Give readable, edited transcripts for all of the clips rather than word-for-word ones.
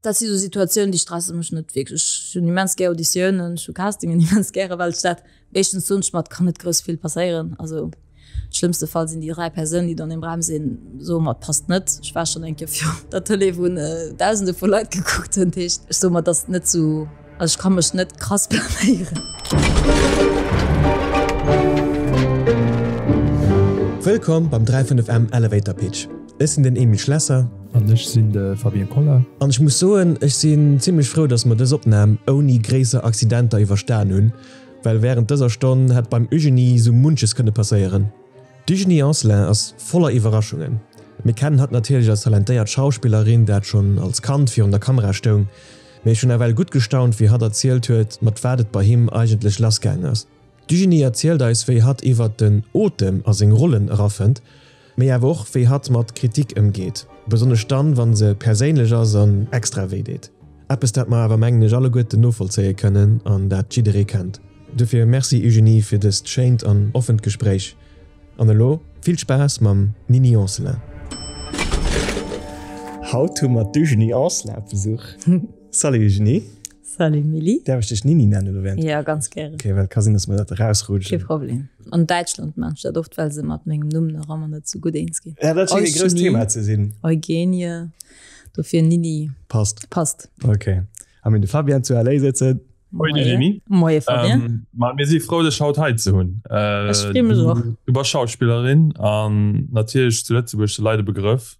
Dat si sou Situatiounen, déi stresse mech net wierklech. Ech hunn immens gär Auditiounen, ech hu Castingen immens gäre, well ech dat meeschtens soen ech mer, et kann net grouss vill passéieren. Also am schlëmmste Fall sinn déi 3 Persounen, déi do an deem Raum sinn, soe mer, et passt net. Ech war schonn eng Kéier virun der Tëlee, wou Dausende vu Leit gekuckt hunn. Dat heescht, ech soe mer, et ass net sou, also ech ka mech net krass blaméieren. Wëllkomm beim 35M Elevator Pitch. Ech sinn den Emile Schlesser. An ech sinn de Fabien Koller. An ech muss soen, ech sinn zimlech frou, dass mer dës Opnam ouni gréisser Accidenter iwwerstan hunn, well wärend dëser Stonn hätt beim Eugenie sou munches kënne passéieren. D'Eugenie Anselin ass voller Iwwerraschungen. Mir kennen hatt natierlech als talentéiert Schauspillerin, dat schonn als Kand virun der Kamera stoung, mee ech hunn nawell gutt gestaunt, wéi hatt erzielt huet, mat wat et bei him eigentlech lassgaang ass. D'Eugenie erzielt eis, wéi hatt iwwert den Otem a seng Rollen erafënnt, Mee awer och wéi hatt mat Kritik ëmgeet, besonnesch dann, wann se perséinlech ass an extra wéi deet. Eppes dat mer awer mengen ech alleguerten novollzéie kënnen an dat jidderee kennt. Dofir Merci Eugenie fir dëst schéint an offent Gespréich. An elo vill Spaass mam Nini Anselin. Haut hu mer d'Eugenie Anselin op Besuch. Salut Eugenie. Salut Milly. Däerf ech dech Nini nennen elo während? Jo, ganz gären. Okay, well et ka sinn, dass mer dat erausrutschen. Kee Problem. An Däitschland maachen ech dat oft, well se mat mengem Numm nach ëmmer net sou gutt eens ginn. Ja, dat schéngt e grousst Thema ze sinn. Eugenie, dofir Nini. Passt. Passt. Okay. A mir hunn de Fabien zu LA sëtzen. Moien Eugenie. Moie Fabien. Ma mir si frou dech haut hei ze hunn. Ech free mech och. Du bass Schauspillerin an natierlech zu Lëtzebuerg de Leit e Begrëff.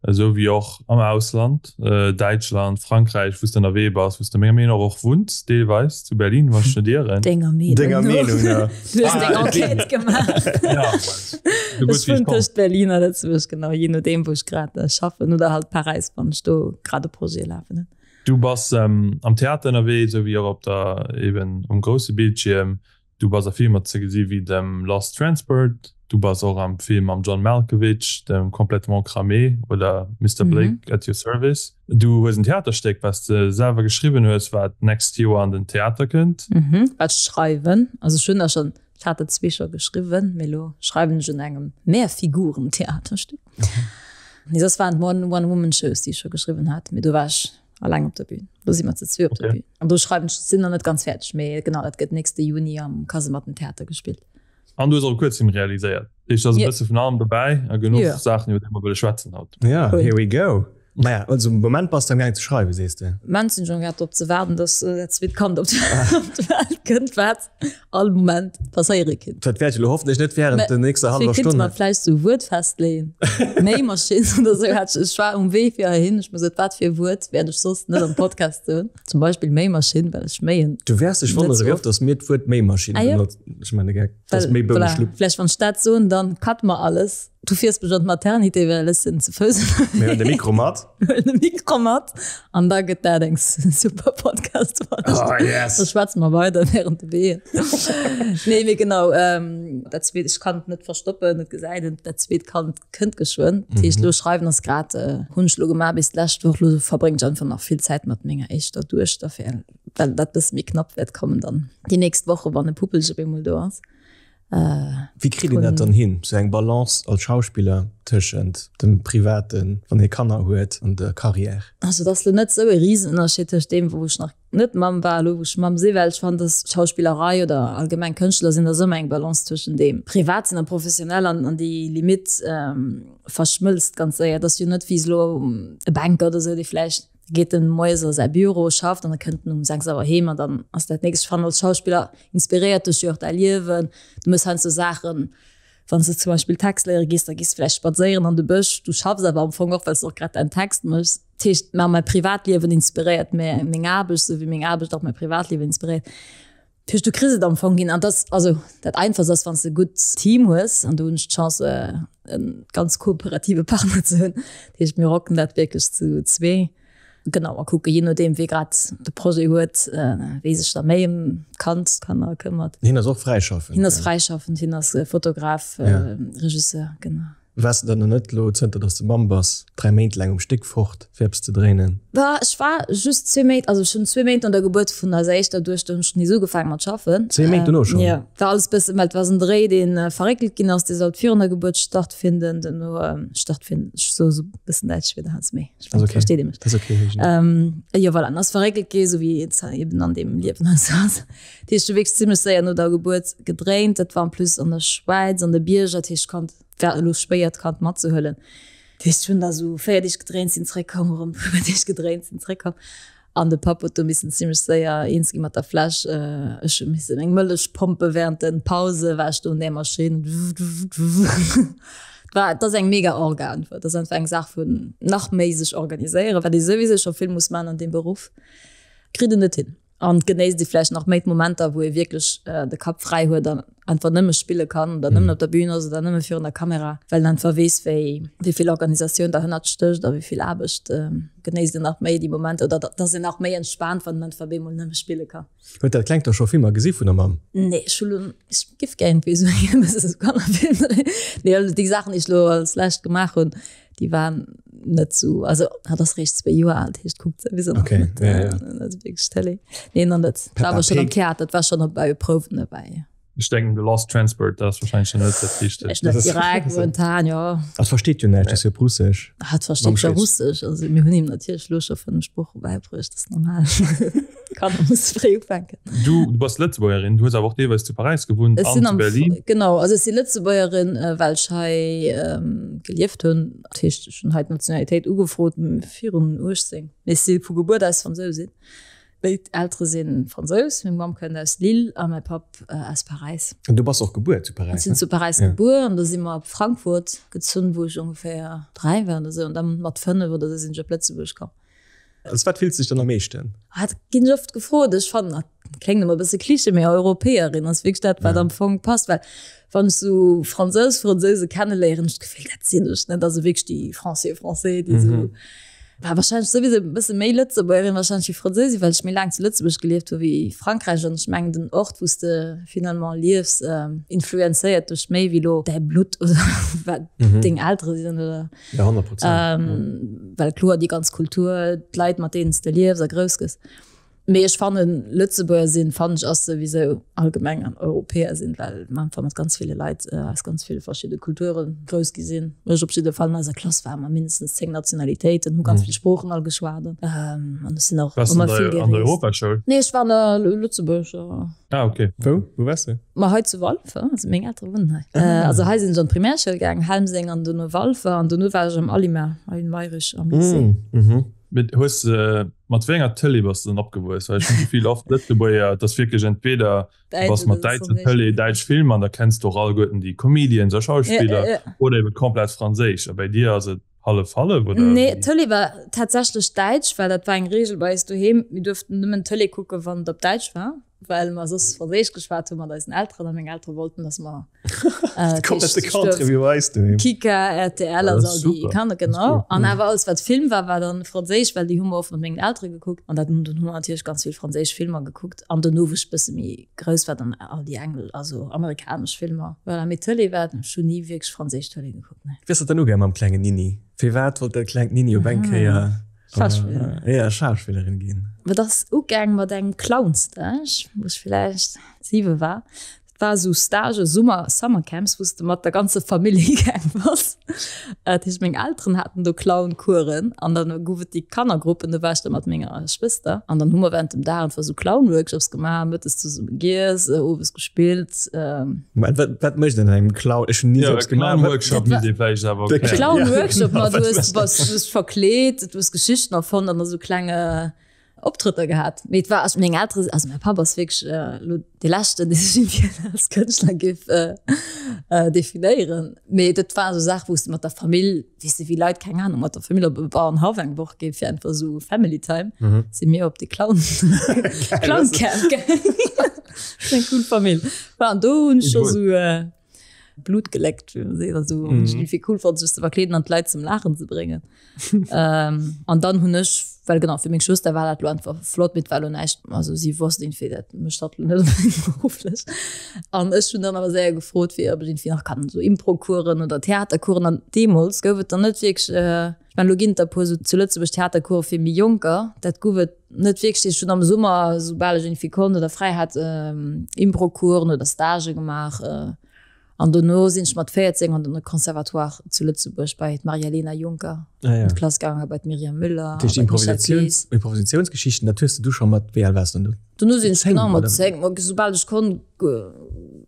Esou wéi och am Ausland, Däitschland, Frankräich, wou s de ënnerwee bass, wou s de menger Meenung nach och wunns, deelweis zu Berlin, wann ech net ieren. Denger Meenung Denger Meenung no. Du hues deng Enquête gemaach. Ja, esou gutt Ech wéi ech wunnen konnt. tëscht Berlin a Lëtzebuerg, genau, jee nodeem wou ech grad schaffen oder halt Paräis, wann ech do grad e Projet lafen hunn. Du bass am Theater ënnerwee, esou wéi och op der, eben um grousse Bildschierm. Du bass a Filmer ze gesi wéi dem Lost Transport, du bass och am Film mam John Malkovich, dem Complètement cramé oder Mister Blake at your service. Du hues en Theaterstéck, wat s de selwer geschriwwen hues, wat d'nächst Joer an den Theater kënnt. Wat ech schreiwen, also ech hunn der schonn, ech hat der zwee scho geschriwwen, mee elo schreiwen ech un engem Mehrfiguren-Theaterstück. Nee, soss waren et One-Woman-Shows, déi ech scho geschriwwen hat, mee do war ech Alleng op der Bühn. Do si mer ze zwee op der Bühn. An do schreiwen ech, sinn nach net ganz fäerdeg, mee genau, dat gëtt nächste Juni am Kasemattentheater gespillt. An du hues och e Kuerzfilm realiséiert. Dat heescht, do ass e bësse vun allem dobäi a genuch Saachen, iwwer déi mer wëlle schwätzen haut. Ja, here we go. Maja, also am Moment bass de am gaang ze schreiwen, sees de? Moment sinn ech am gaang drop ze waarden, dass dat zweet Kand op d'Welt kënnt, wat all Moment passéiere kinnt. Dat wäert jo elo hoffentlech net während der nächster hallwer Stonn. Kéinte mer vläicht sou e Wuert festleeën? Méimaschinn oder sou hat ech. Ech war um Wee fir heihin, ech muss et, wat fir e Wuert wäert ech soss net am Podcast soen? Zum Beispill Méimaschinn, well ech méien. Du wäers dech wonnere wéi oft dass mir d'Wuert Méimaschinn benotzen. Ech man de Geck. Dat ass méi Voilà, vläicht wann ech dat soen, dann cut mer alles. Du fiers mech an d'Maternité, well ech sinn ze Fouss ënnerwee. Mir huelen de Mikro mat. Mir huelen de Mikro mat an da gëtt dat eng super Podcast-Folg. Oh yes! Da schwätze mer weider während de Wehen. Nee, mee genau, dat zweet, ech kann et net verstoppen, et gesäit een, dat zweet Kand kënnt geschwënn. Dat heescht, elo schreiwen ass grad, hunn ech elo gemaach bis d'lescht Woch. Elo verbréngen ech einfach nach vill Zäit mat menger éischter Duechter, fir, well dat bësse méi knapp wäert kommen dann déi nächst Woche, wann e Puppelch op eemol do ass. Wéi kritt een dat dann hin, sou eng Balance als Schauspiller tëschent dem Privaten, wann ee Kanner huet, an der Carrière? Also et ass lo net sou e Risenënnerscheed tëscht deem, wou ech nach net Mamm war a lo wou ech Mamm sinn, well ech fannen, dass Schauspillerei oder allgemeng Kënschtler sinn, ass ëmmer eng Balance tëschent deem privat sinn a professionell an an déi Limitt verschmëlzt ganz séier. Et ass jo net wéi elo e Banker oder sou, dee vläicht geet en moies a säi Büro, schafft an da kënnt en um 6 Auer heem an dann ass dat nächst. Ech fannen als Schauspiller inspiréiert dech jo och däi Liewen. Du méchs heiansdo Saachen, wann s de zum Beispill Text léiere gees, da gees de vläicht spadséieren an de Bësch. Du schaffs awer am Fong och, well s de och grad däin Text méchs. Dat heescht, mä mäi Privatliewen inspiréiert meng Aarbecht, esou wéi meng Aarbecht och mäi Privatliewen inspiréiert. Dat heescht, du kriss et am Fong hin. An dat, also dat Einfachst ass, wann s de e gutt Team hues, an do hunn ech d'Chance, e ganz kooperative Partner ze hunn. Dat heescht, mir rocken dat wierklech zu zwee. Genau, a kucke jee nodeem, wee grad de Projet huet, wee sech da méi ëm d'Kand, d'Kanner këmmert. Hien ass och fräischaffend? Hien ass fräischaffend, hien ass Fotograf, Regisseur, genau. Waars de dann nach net elo, zënter dass de Mamm bass, 3 Méint laang um Stéck fort, fir eppes ze dréinen? Bah, ech war just zwee Méint, also ech hunn zwee Méint no der Gebuert vun eiser éischter Duechter hunn ech nees ugefaange mat schaffen. Zwee Méint dono schonn? Jo, war alles bëssen, well et war esou en Dréi, dee verréckelt ginn ass, dee sollt virun der Gebuert stattfinden, duerno stattfinden, ech soe sou e bëssen däitsch Wierder heiansdo, mee ech mengen, et versteet ee mech. Ass ok, Eugénie. Jo, voilà, en ass verréckelt gi, sou wéi et eben an deem Liewen halt sou ass. Dat heescht, ech hu wierklech zimmlech séier no der Gebuert gedréint. Dat war en plus an der Schwäiz, an de Bierger, dat heescht, ech konnt war elo schwéier d'Kand matzehuelen. Dat heescht, ech hunn da sou 4 Deeg gedréint, sinn zréckkomm, erëm puer Deeg gedréint, sinn zréckkomm. An de Papp huet do missen zimmlech séier eens gi mat der Fläsch. Ech hu misse meng Mëllech pompe während de Pause war ech do un där Maschinn. Et war, et ass eng mega Orga einfach. Et ass einfach eng Saach vun nach méi sech organiséieren, wat ee souwisou scho vill muss maachen an deem Beruff, kritt en net hin. An genéisst ee vläicht nach méi d'Momenter, wou ee wierklech de Kapp fräi huet an einfach nëmme spille kann oder nëmmen op der Bühn ass oder nëmme virun der Kamera, well en einfach weess, wéi wéi vill Organisatioun derhënnert stécht a wéi vill Aarbecht. Genéisst een nach méi déi Momenter oder et ass een nach méi entspaant, wann en einfach op eemol nëmme spille kann. Huet dat Klengt da scho Filmer gesi vun der Mamm? Nee, ech hu lo, ech giff gär iergendwéi esou e bësse sou Kannerfilm dréinen. Nee, also déi Saachen, déi ech lo als lescht gemaach hunn, déi waren net sou, also hat ass réischt zwéi Joer al, dat heescht kuckt souwisou nach Okay, net, ja, ja. net wierklech Tëlee. Nee, nach net. War Peppa awer schonn am Pig. Theater, dat war schonn op bei Prouwen dobäi. Ech denken The Lost Transport, dat ass wahrscheinlech net dat richtegt. Ech net direkt momentan, jo. Hat versteet jo näischt, ass jo op Russesch. Hat versteet jo Russesch, also mir hunn him natierlech elo scho 5 Sprooche bäibruecht, dat ass normal. Kanner musse fréi ufänken. Du, du bass Lëtzebuergerin, du hues awer och deelweis zu Paräis gewunnt Ech an sinn zu am Berlin. Genau, also ech si Lëtzebuergerin, well ech hei gelieft hunn. Dat heescht, ech hunn hei d'Nationalitéit ugefrot virun 18, mee ech si vu Gebuert aus Fransousin. Béid Eltere si Fransous, meng Mamm kënnt aus Lille a mäi Papp aus Paräis. An du bass och gebuer zu Paräis, Ech sinn ne? zu Paräis gebuer an da si mer op Frankfurt gezunn, wou ech ongeféier 3 war oder esou an da mat 5 oder esou sinn ech op Lëtzebuerg komm. Als wat fills de dech dann am meeschten? Ah, dat ginn ech oft gefrot. Ech fannen, dat kléngt ëmmer e bësse Cliché, mee Europäerin ass wierklech dat, wat am Fong passt. Well wann ech sou Fransous, Fransouse kenneléieren, hunn ech d'Gefill, dat sinn ech net. Also wierklech déi Français, Français, déi sou, bah, wahrscheinlech souwisou e bësse méi Lëtzebuergerin wahrscheinlech wéi Fransousin, well ech méi laang zu Lëtzebuerg gelieft hu wéi Frankräich. An ech mengen, den Ort, wou s de finalement liefs, influenzéiert dech méi wéi lo däi Blutt oder wat deng Eltere sinn oder. Ja, 100 Prozent. Ähm, well kloer déi ganz Kultur, d'Leit mat deenen s de liefs a grouss gëss. Mee ech fannen Lëtzebuerger sinn, fannen ech ass souwisou allgemeng an Europäer sinn, well mer einfach mat ganz ville Leit äh, aus ganz ville verschidde Kulture grouss gi sinn. Ech op jidde Fall an eiser Klass ware mer mindestens 10 Nationalitéiten, hu ganz vill Sproochen all geschwat an ähm, ech sinn och Warst du ëmmer an vill der, an der gereest. Europaschoul? Nee, ech war an der Lëtzebuerger. Ah, okay. Wou? Wou waars du? Ma hei zu Walfer, also meng Eltere wunnen hei. Äh, also hei sinn ech an d'Primärschoul gaang, Helmseng an dono Walfer an dono war ech am Alima, Aline Mayrisch am Lycée. Mm, mhm. Mee hues de, mat wéi enger Tëlee bass de dann opgewuess? Well ech hunn d'Gefill oft Lëtzebuerger, et ass wierklech entweder du Däitsch bass mat oder däitscher franséisch. Tëlee, däitsch Filmer an da kenns de och alleguerten déi Comedians a Ja, Schauspiller ja, ja. oder ebe komplett franséisch. A bäi dir ass et hallef hallef oder Nee, wéi? d'Tëlee war tatsächlech däitsch, well dat war eng Reegel bei eis doheem, mir duerften nëmmen Tëlee kucken, wann et op Däitsch war. Well mer soss Franséisch geschwat hu mat eisen Elteren a meng Eltere wollten, dass mer Komplette Contraire wéi bei eis doheem. Kika, rtl, also all déi Kanner, genau. An awer alles wat Film war, war dann Franséisch, well déi hu mer oft mat mengen Eltere gekuckt. An dat dunn hu mer natierlech ganz vill franséisch Filmer gekuckt. An dono, wou ech bësse méi grouss war, dann all déi engl-, also amerikanesch Filmer. Voilà, mee Tëlee war, ech hunn ni wierklech franséisch Tëlee gekuckt, nee. Wéi ass dat dann ugaang mam klengen Nini? Firwat wollt dat klengt Nini op eng Kéier Schauspillerin. Ja, Schauspillerin ginn. Et ass ugaang mat engem Clownstage, wou ech villäicht 7 war. Dat war esou Stage, Summer, Summercamps, wou s de mat der ganzer Famill higaang bass. Dat heescht, meng Elteren haten do Clowncoursen an dann gouf et déi Kannergruppen, do war ech da mat menger Schwëster. An dann hu mer während dem Dag einfach esou Clownworkshops gemaach, mëttes zesumme giess, owes gespillt. Moment, wat, wat mécht een an engem Clown? Ech hunn ni Ja, esou eppes gemaach. Clown-Workshop misst ee vläicht awer erklären. Clown-Workshop, ma du hues, bass, du hues verkleet, du hues Geschichten erfonnt an da sou klenge Optrëtter gehat. Mee et war, also meng Eltere, also mäi Papp ass wierklech elo dee leschten, dee sech iergendwéi als Kënschtler géif definéieren. Mee dat war esou Saach, wou s de mat der Famill, weess de, wéi Leit, keng Anung, mat der Famill op e Bauernhaff eng Woch ginn, fir einfach esou Family Time, si mir op de Clown, Clown-Camp gaangen. Eng cool Famill. An do hunn ech scho sou Blut geleckt, wéi man seet. Also hunn ech irgendwie cool fonnt, sech ze verkleeden an d'Leit zum Laachen ze bréngen. An dann hunn ech. well genau, fir meng Schwëster war dat lo einfach flott, mee et war lo näischt, also si wosst iergendwéi, dat mécht hatt lo net onbedéngt berufflech. An ech hunn dann awer séier gefrot, fir ob ech iergendwéi nach kann esou Impro-Coursen oder Theatercoursen an deemools gouf et dann net wierklech, ech mengen, lo ginn et der e puer esou zu Lëtzebuerg Theatercourse fir méi Jonker, dat gouf et net wierklech. Ech hunn am Summer, soubal ech iergendwéi konnt oder fräi hat, Impro-Coursen oder Stagë gemaach. An dono sinn ech mat 14 an den Conservatoire zu Lëtzebuerg bei d'Maria-Lena Juncker ah, ja. an d'Klass gaangen, bei d'Myriam Müller. Dat heescht Improvisatiouns, Improvisatiounsgeschichten, dat hues du scho mat, wéi al waars du dann do? Dono sinn ech genau mat 10, soubal ech konnt,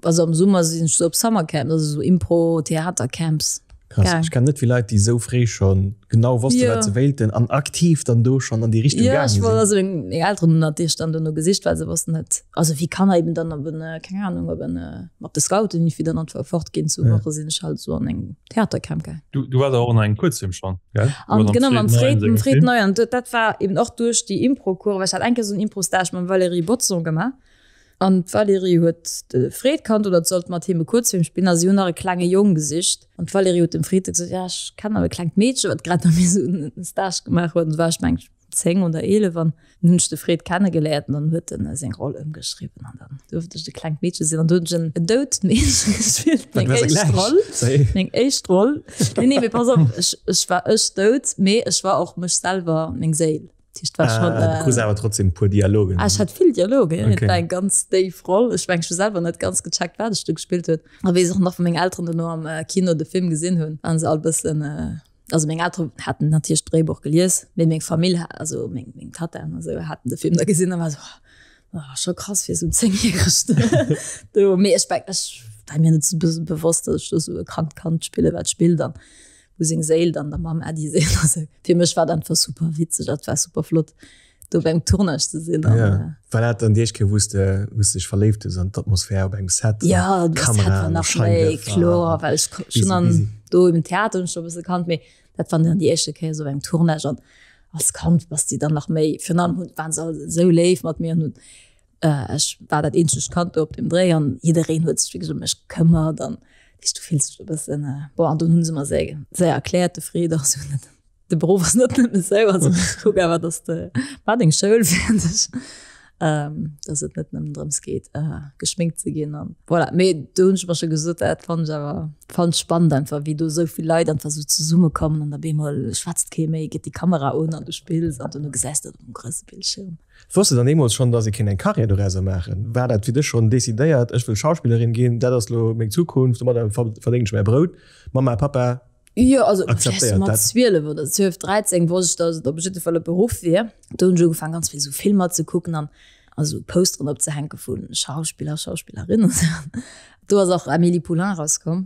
also am Summer sinn ech sou op Summercamps, also sou Impro-Theatercamps. Krass, ech kennen net vill Leit, déi esou fréi schonn genau wossten, wat se wéilten an aktiv dann do schonn an déi Richtung gaange sinn. Jo, ech wollt, also meng Elteren hunn natierlech dann dono gesicht, well se wossten net, also wéi Kanner eben dann op en, keng Ahnung, op en, mat de Scouten iergendwéi dann einfach fortginn, sou Woche sinn ech halt esou an eng Theatercamp gaangen. Du, du waars awer och an engem Kuerzfilm schonn, gell? An genau, mam Fred, mam Fred Neuer, dat war eben och duerch déi Impro-Cours, well ech hat eng Kéier esou en Impro-Stage mam Valérie Bodson gemaach. An d'Valérie huet de Fred kannt oder sollt mat him e Kuerzfilm spillen a si hunn nach e klenge Jong gesicht. An d'Valérie huet dem Fred gesot, ja ech kennen awer e klengt Meedche wat grad bei mir esou en Stage gemaach huet. An du war ech meng ech 10 oder 11 an dann hunn ech de Fred kennegeléiert an dann huet en seng Roll ëmgeschriwwen an dann duerft ech de klengt Meedche sinn an do hunn ech en en dout Meedche gespillt, meng éischt Roll, meng éischt Roll. Nee, nee, mee pass op, ech ech war ech dout, mee ech war och mech selwer, meng Séil. Tischcht war schon, ah, du krus awer trotzdem puer Dialogen. Ah, ech hat vill Dialogen, okay. Et war eng ganz déif Roll. Ech meng, ech hu selwer net ganz gecheckt, wat ech do gespillt hunn. A weess och nach, wou meng Elteren dono am Kino de Film gesinn hunn, waren se all bëssen, also meng Elteren haten natierlech d'Dréibuch gelies, mee meng Famill, also meng, meng Tatta an esou haten de Film da gesinn a war esou, oh, scho krass fir esou en Zéngjäregt do. Mee ech war, ech war mir net esou bewosst, datt ech do esou e krankt Kand spillen, wat spillt an wou seng Séil dann der Mamm Äddi seet. Also fir mech war dat einfach super witzeg, dat war super flott do op engem Tournage ze sinn. An, ja. Äh, war dat dann déi éischt Kéier, wou s de, wou s de dech verléift hues an d'Atmosphär op engem Set? Ja, dat Set war nach méi kloer, well ech schon an do im Theater hunn ech scho e bësse kannt, mee dat war dann déi éischte Kéier esou op engem Tournage an als Kand bass de dann nach méi, virun allem hunn, waren se all esou léif mat mir an hunn Ech war dat eenzegt Kand do op dem Dréi an jiddereen huet sech wierklech ëm mech gekëmmert an weess du fills dech e bëssen bon an dunn hunn se mer séier séier erkläert, de Fred ass jo net de Beruff ass net nëmme sou, also kuck awer dass de maach deng Schoul fäerdeg, dass et net nëmmen drëms geet geschminkt ze ginn an voilà. Mee do hunn ech mer scho gesot, dat fannen ech awer fannen ech spannend einfach wéi do esou vill Leit einfach esou zesummekommen an op eemol schwätzt kee méi, geet déi Kamera un an du spills an duerno gesäis de dat um grousse Bildschirm. Wosst de dann deemools schonn, dass ee kéint eng Karriär dorauser maachen? War dat fir dech schonn decidéiert, ech wëll Schauspillerin ginn, dat ass lo meng Zukunft, domadder verdéngen ech mäi Brout? Mamma a Pappa Jo, also akzeptéiert mat dat? 12 oder 12, 13 wosst ech, dass et op jidde Fall e Beruff wier. Do hunn ech ugefaangen, ganz vill esou Filmer ze kucken an esou Posteren opzehänke vu Schauspiller, Schauspillerinnen. Do ass och Amélie Poulain erauskomm,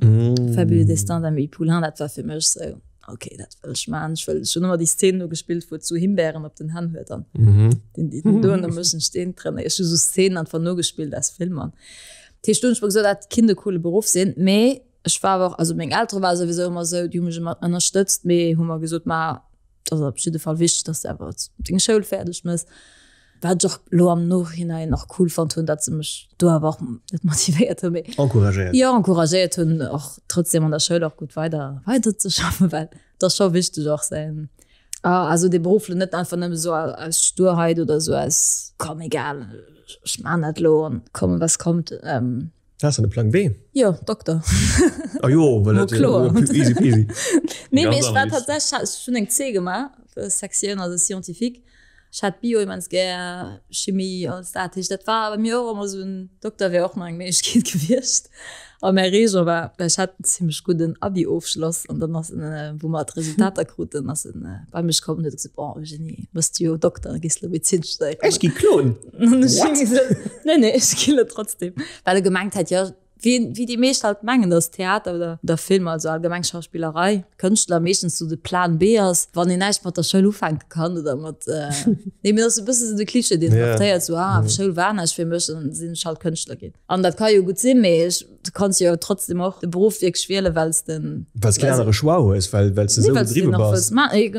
Fabuleux Destin d'Amélie Poulain. Dat war fir mech esou, ok, dat wëll ech maachen. Ech wëll, ech hunn ëmmer déi Szenen nogespillt, wou et sou Himbeeren op den Hänn huet an den déi do an der mëschen Steen dran. Ech hu sou Szenen einfach nogespillt aus Filmer. Dat heescht, do hunn ech mer gesot, dat kinnt e coole Beruff sinn. Mee ech war awer och, also meng Eltere ware souwisou ëmmer esou, déi hu mech ëmmer ënnerstëtzt, mee hu mer gesot, ma Et ass op jidde Fall wichteg, dass de awer deng Schoul fäerdeg mëss. Wat ech och elo am Nachhinein och cool fonnt hunn, datt se mech do awer och net motivéiert hunn, mee Encouragéiert. Jo, encouragéiert hunn, och trotzdem an der Schoul och gutt weider weiderzeschaffen, well et ass scho wichteg och säin, also dee Beruff elo net einfach nëmme esou aus Sturheit oder esou aus komm egal, ech maan dat elo an komme was kommt. Has de de Plang B? Jo, Dokter. Ah jo, well dat kloer. Easy peasy. Nee, mee ech war tatsächlech, ech hunn eng C gemaach, Sektioun, also Scientifique. Ech hat Bio immens gär, Chimie, alles dat. Heescht, dat war bei mir och ëmmer esou en, Dokter wär och nach eng Méiglechkeet gewiescht. A mäi Régent war, well ech hat en zimmlech gudden Abi-Ofschloss an dann ass en, wou mer d'Resultater kruten, ass en bei mech komm an huet gesot, Bon, Eugénie, bass du jo Dokter, gees elo Medezin studéieren. Ech gi kloen! Nee, nee, ech ginn et trotzdem. Well e gemengt hätt, jo, wéi, wéi déi meescht halt mengen, dass Theater oder, oder Film, also allgemeng Schauspillerei, Kënschtler meeschtens sou de Plan B ass, wann een näischt mat der Schoul ufänke kann oder mat, nee, mee dat ass e bësse sou de Klischee, deen portéiert, sou, ah, Schoul war näischt fir mech, dann sinn ech halt Kënschtler ginn. An dat ka jo gutt sinn, mee ech. Du kanns jo trotzdem och de Beruff wierklech wielen, well s de. Well s keen anere Choix hues, well well s de esou gedriwwe bass.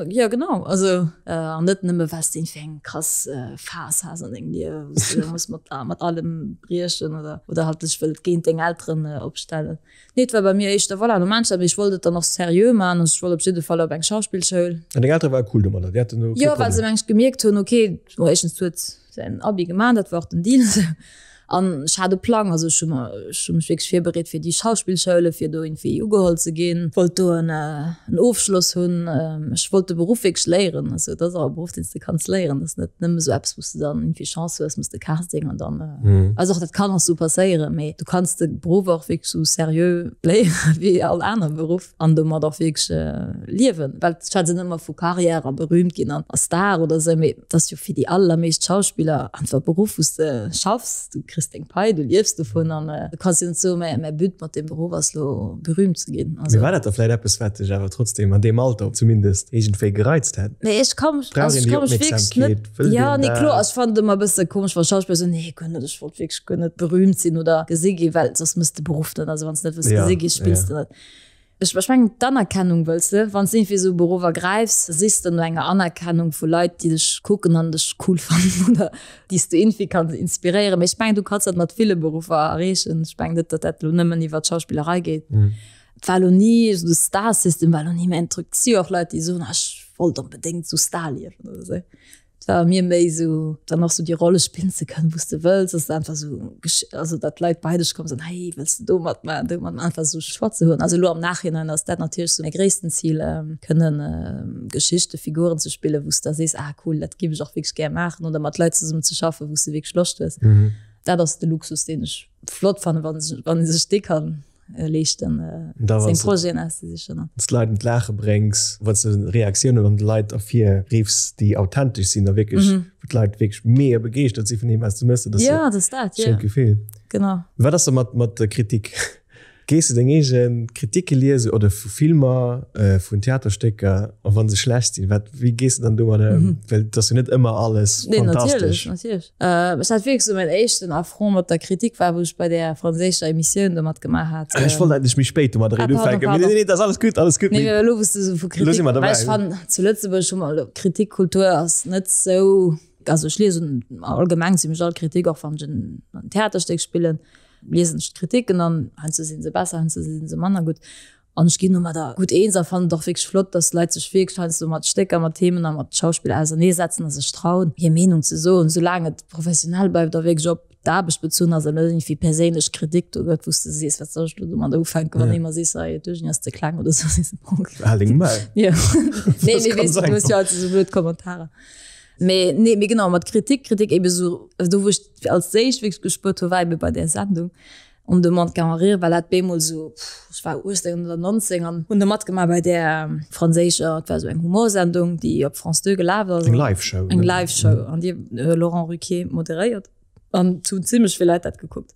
Jo genau, also an net nëmme well s de iergendwéi eng krass Phas has an dengem Liewen, wou s de muss mat mat allem briechen oder oder halt dech wëllt géint deng Elteren opstellen. Nee, et war bei mir éischter, voilà, no Manchester, mee ech wollt et dann och seriö maachen, also ech wollt op jidde Fall op eng Schauspillschoul. An deng Eltere ware cool domadder, déi haten do kee Problem? Jo, well se mengen ech gemierkt hunn, okay, bon éischtens huet säin Abi gemaach, dat war och den Deal esou. An ech hat e Plang, also ech hu mer, ech hu mech wierklech virbereet fir déi Schauspillschoule, fir do iergendwéi ugeholl ze ginn, wollt do en en Ofschloss hunn, ech wollt de Beruff wierklech léieren. Also et ass och e Beruff, deen s de kanns léieren, dat ass net nëmme esou eppes, wou s de dann iergendwéi Chance hues, muss de Casting an dann, also och dat kann och esou passéieren, mee du kanns de Beruff och wierklech esou seriö léiere wéi all aner Beruff. An domat och wierklech liewen. Well et schwätzt een ëmmer vu Carrière a berühmt ginn an a Star oder esou, mee et ass jo fir déi allermeescht Schauspiller einfach e Beruff, wou s de schaffs, du kriss deng Pai, du liefs dovun an du kanns jo net soen, mäi mäi But mat deem Beruff ass lo berühmt ze ginn. Also. Mee war dat da vläit eppes, wat dech awer trotzdem an deem Alter zumindest iergendwéi gereizt hätt? Nee, ech ka mech, Brauch also een ech déi ka mech wierklech net, Opmierksamkeet? Wëllt jo, een nee, kloer, dat? ech fannen et ëmmer e bësse komesch, wa Schauspiller soen, nee, guer net, ech wollt wierklech guer net berühmt sinn oder gesi ginn, well soss mëss de Beruff net, also wann s de net wëlls Ja, gesi ginn, spills ja. de net. Ech ech mengen d'Anerkennung wëlls de, wann s de iergendwéi esou e Beruff ergräifs, sichs de no enger Anerkennung vu Leit, déi dech kucken an dech cool fannen oder déi s du iergendwéi kanns inspiréieren. Mee ech mengen, du kanns dat mat ville Beruffer erreechen. Ech mengen net, datt dat elo nëmmen iwwer d'Schauspillerei geet. Et war elo ni esou de Star-System war elo ni mäin Truc. Et si jo och Leit, déi soen, ah ech wollt onbedéngt esou Star liewen oder esou. Et war bei mir méi esou, dann och esou déi Rolle spillen ze kënnen, wou s de wëlls, dass de einfach esou, also datt d'Leit bei dech kommen an soen, hey, wëlls de do matmaachen, do matmaachen, einfach esou Choix ze hunn. Also elo am Nachhinein ass dat natierlech esou mäi gréissten Zil, kënnen Geschichte, Figuren ze spillen, wou s de da sees, ah cool, dat géif ech och wierklech gär maachen oder mat Leit zesummen ze schaffen, wou s de wierklech Loscht hues. Dat ass de Luxus, deen ech flott fannen, wann wann ee sech dee kann leeschten, seng Projeten auszesichen. Wann s de d'Leit un d'Laache bréngs, wann s de Reaktiounen an de Leit ervirriffs, déi authentesch sinn a wierklech, wou d'Leit wierklech mega begeeschtert si vun deem, wat s du méchs, dat ass e schéint Gefill. Genau. Wat ass da mat der Kritik? Gees de deng eege Kritike liesen oder vu Filmer, vun Theaterstécker? A wa se schlecht sinn, wat, wéi gees de dann domat ëm? Well et ass jo net ëmmer alles fantastesch. Nee, natierlech, natierlech. Ech hat wierklech sou mäin éischten Affront mat der Kritik war, wou ech bei där franséischer Emissioun do matgemaach hat. Ech wollt eigentlech méi spéit domat eréischt Ah, pardon, ufänken. Mee pardon. nee, nee, dat ass alles gutt, alles gutt. Nee, mee elo wou s de sou vu Elo si Kritik, mer well derbäi. ech fannen, zu Lëtzebuerg hu mer elo, Kritikkultur ass net sou, also ech liesen allgemeng zimmlech all Kritik, och wann ech en Theaterstéck spillen, liesen ech d'Kritiken an heiansdo si se besser, heiansdo si se manner gutt. An ech ginn domadder gutt eens a fannen et och wierklech flott, dass Leit sech wierklech heiansdo mat Stécker, mat Themen a mat Schauspiller auserneesetzen a sech trauen, hir Meenung ze soen, soulaang et professionell bleift a wierklech op d'Aarbecht bezunn ass an net iergendwéi perséinlech Kritik do gëtt, wou s de sees, wat soll ech elo domadder ufänken, wann ee mer sees, hei d'Eugenie ass ze kleng oder sou, sees de, bon. Hal deng Maul. Jo. Nee, mee weess de, du hues jo alt esou blöd Kommentarer. Mee nee, mee genau, mat Kritik, Kritik ebe sou, also do wou ech als éischt wierklech gespuert hu war ebe bei där Sendung On demande qu'à en rire, well dat bemol sou, ech war 18 oder 19 an hunn do matgemaach bei där franséischer, et war sou eng Humorsendung, déi op France 2 gelaf ass. Eng Live-Show. Eng Live-Show an déi Laurent Ruquier moderéiert an et hunn zimmlech vill Leit dat gekuckt.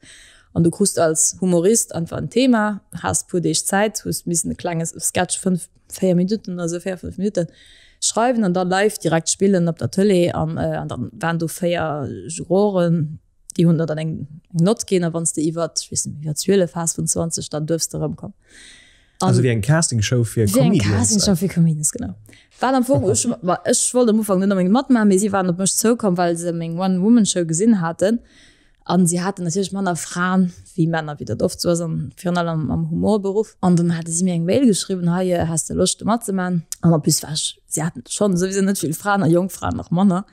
An du krus als Humorist einfach en Thema, has puer Deeg Zäit, hues missen e klenge Sketch, 5, 4 Minutten oder sou, 4, 5 Minutten schreiwen an da live direkt spillen op der Tëlee an dann waren do 4 Juroren, Déi hunn der dann eng Nott ginn a wann s de iwwer, ech weess net méi, iwwer 12 has vun 20, dann duerfs de erëmkommen. Also wéi eng Castingshow fir Wéi eng Comedians. Castingshow fir Comedians, genau. Wat am Fong, ech, ma ech wollt am Ufank net onbedéngt matmaachen, mee si waren op mech zoukomm, well se meng One-Woman-Show gesinn haten. An si haten natierlech manner Fraen wéi Männer, wéi dat oft sou ass, an virun allem am Humorberuff. An dann hate si mir eng Mail geschriwwen, hei, häss de Loscht do matzemaachen? An en plus war ech, si haten schonn souwisou net vill Fraen a jonk Fraen nach manner.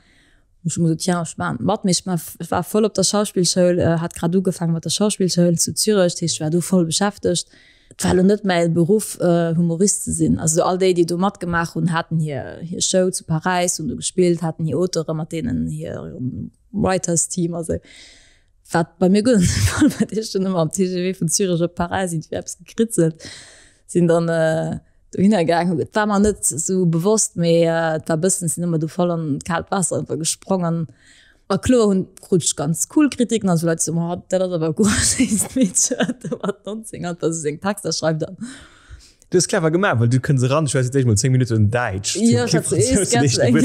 Ech hu gesot, tiens, ech maachen mat. Mee ech war voll op der Schauspillschoul, hat grad ugefaange mat der Schauspillschoul zu Zürech, dat heescht, ech war do voll beschäftegt. Et war elo net mäi Beruff, Humorist ze sinn. Also all déi, déi do matgemaach hunn, haten hir hir Show zu Paräis, hunn do gespillt, haten hir Auteure mat deenen hir Writers-Team a sou. Wat bei mir guer net de Fall war. Dat heescht, ech hunn ëmmer am TGV vun Zürech op Paräis iergendwéi eppes gekritzelt, sinn dann dohinner gaang. Et war mer net esou bewosst, mee et war e bëssen, sinn ëmmer do voll an d'kaalt Waasser einfach gesprong an a kloer hunn krut ech ganz cool Kritiken, also Leit déi soen, oh dat ass awer e gutt Meedchen, wat do mat 19 einfach esou seng Texter schreift an Du hues clever gemaach, well du kënns eran, schwätz fir d'éischt mol 10 Minutten Däitsch. Jo, ech hat sou ee Sketch eng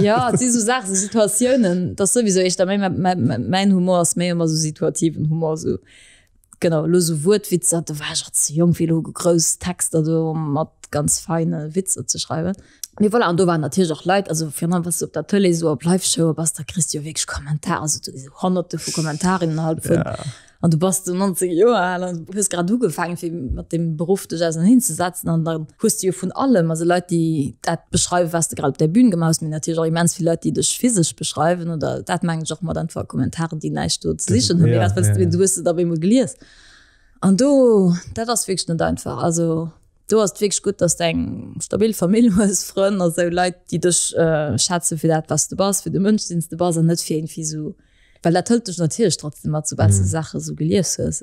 Jo, et si sou Saachen, sou Situatiounen, dat ass souwisou éischter méi mäin Humor ass méi ëmmer sou situativen Humor, sou. Genau, elo sou Wuertwitzer, do war ech och ze jonk fir elo grouss Texter do mat ganz feine Witzer ze schreiwen. Mee voilà, an do waren natierlech och Leit, also virun allem wann s du op der Tëlee sou op Live-Showe bass, da kriss du jo wierklech Kommentare, also do si Honnerte vu Kommentaren innerhalb vun, an du bass do 19 Joer al an hues grad ugefaangen fir mat deem Beruff dech auserneen ze setzen an dann hues du jo vun allem, also Leit déi dat beschreiwen, wat s de grad op där Bün gemaach hues, mee natierlech och immens vill Leit déi dech physesch beschreiwen oder dat mengen ech och mat einfach Kommentaren déi näischt do ze sichen hunn, mee wat wëlls du, du hues se da op eemol gelies an do, dat ass wierklech net einfach, also do ass et wierklech gutt, dass de eng stabil Famill hues, Frënn a sou Leit déi dech schätze fir dat wat s de bass, fir de Mënsch deen s de bass an net fir iergendwéi sou Well dat hëlt dech natierlech trotzdem mat, soubal s de Saache sou gelies hues,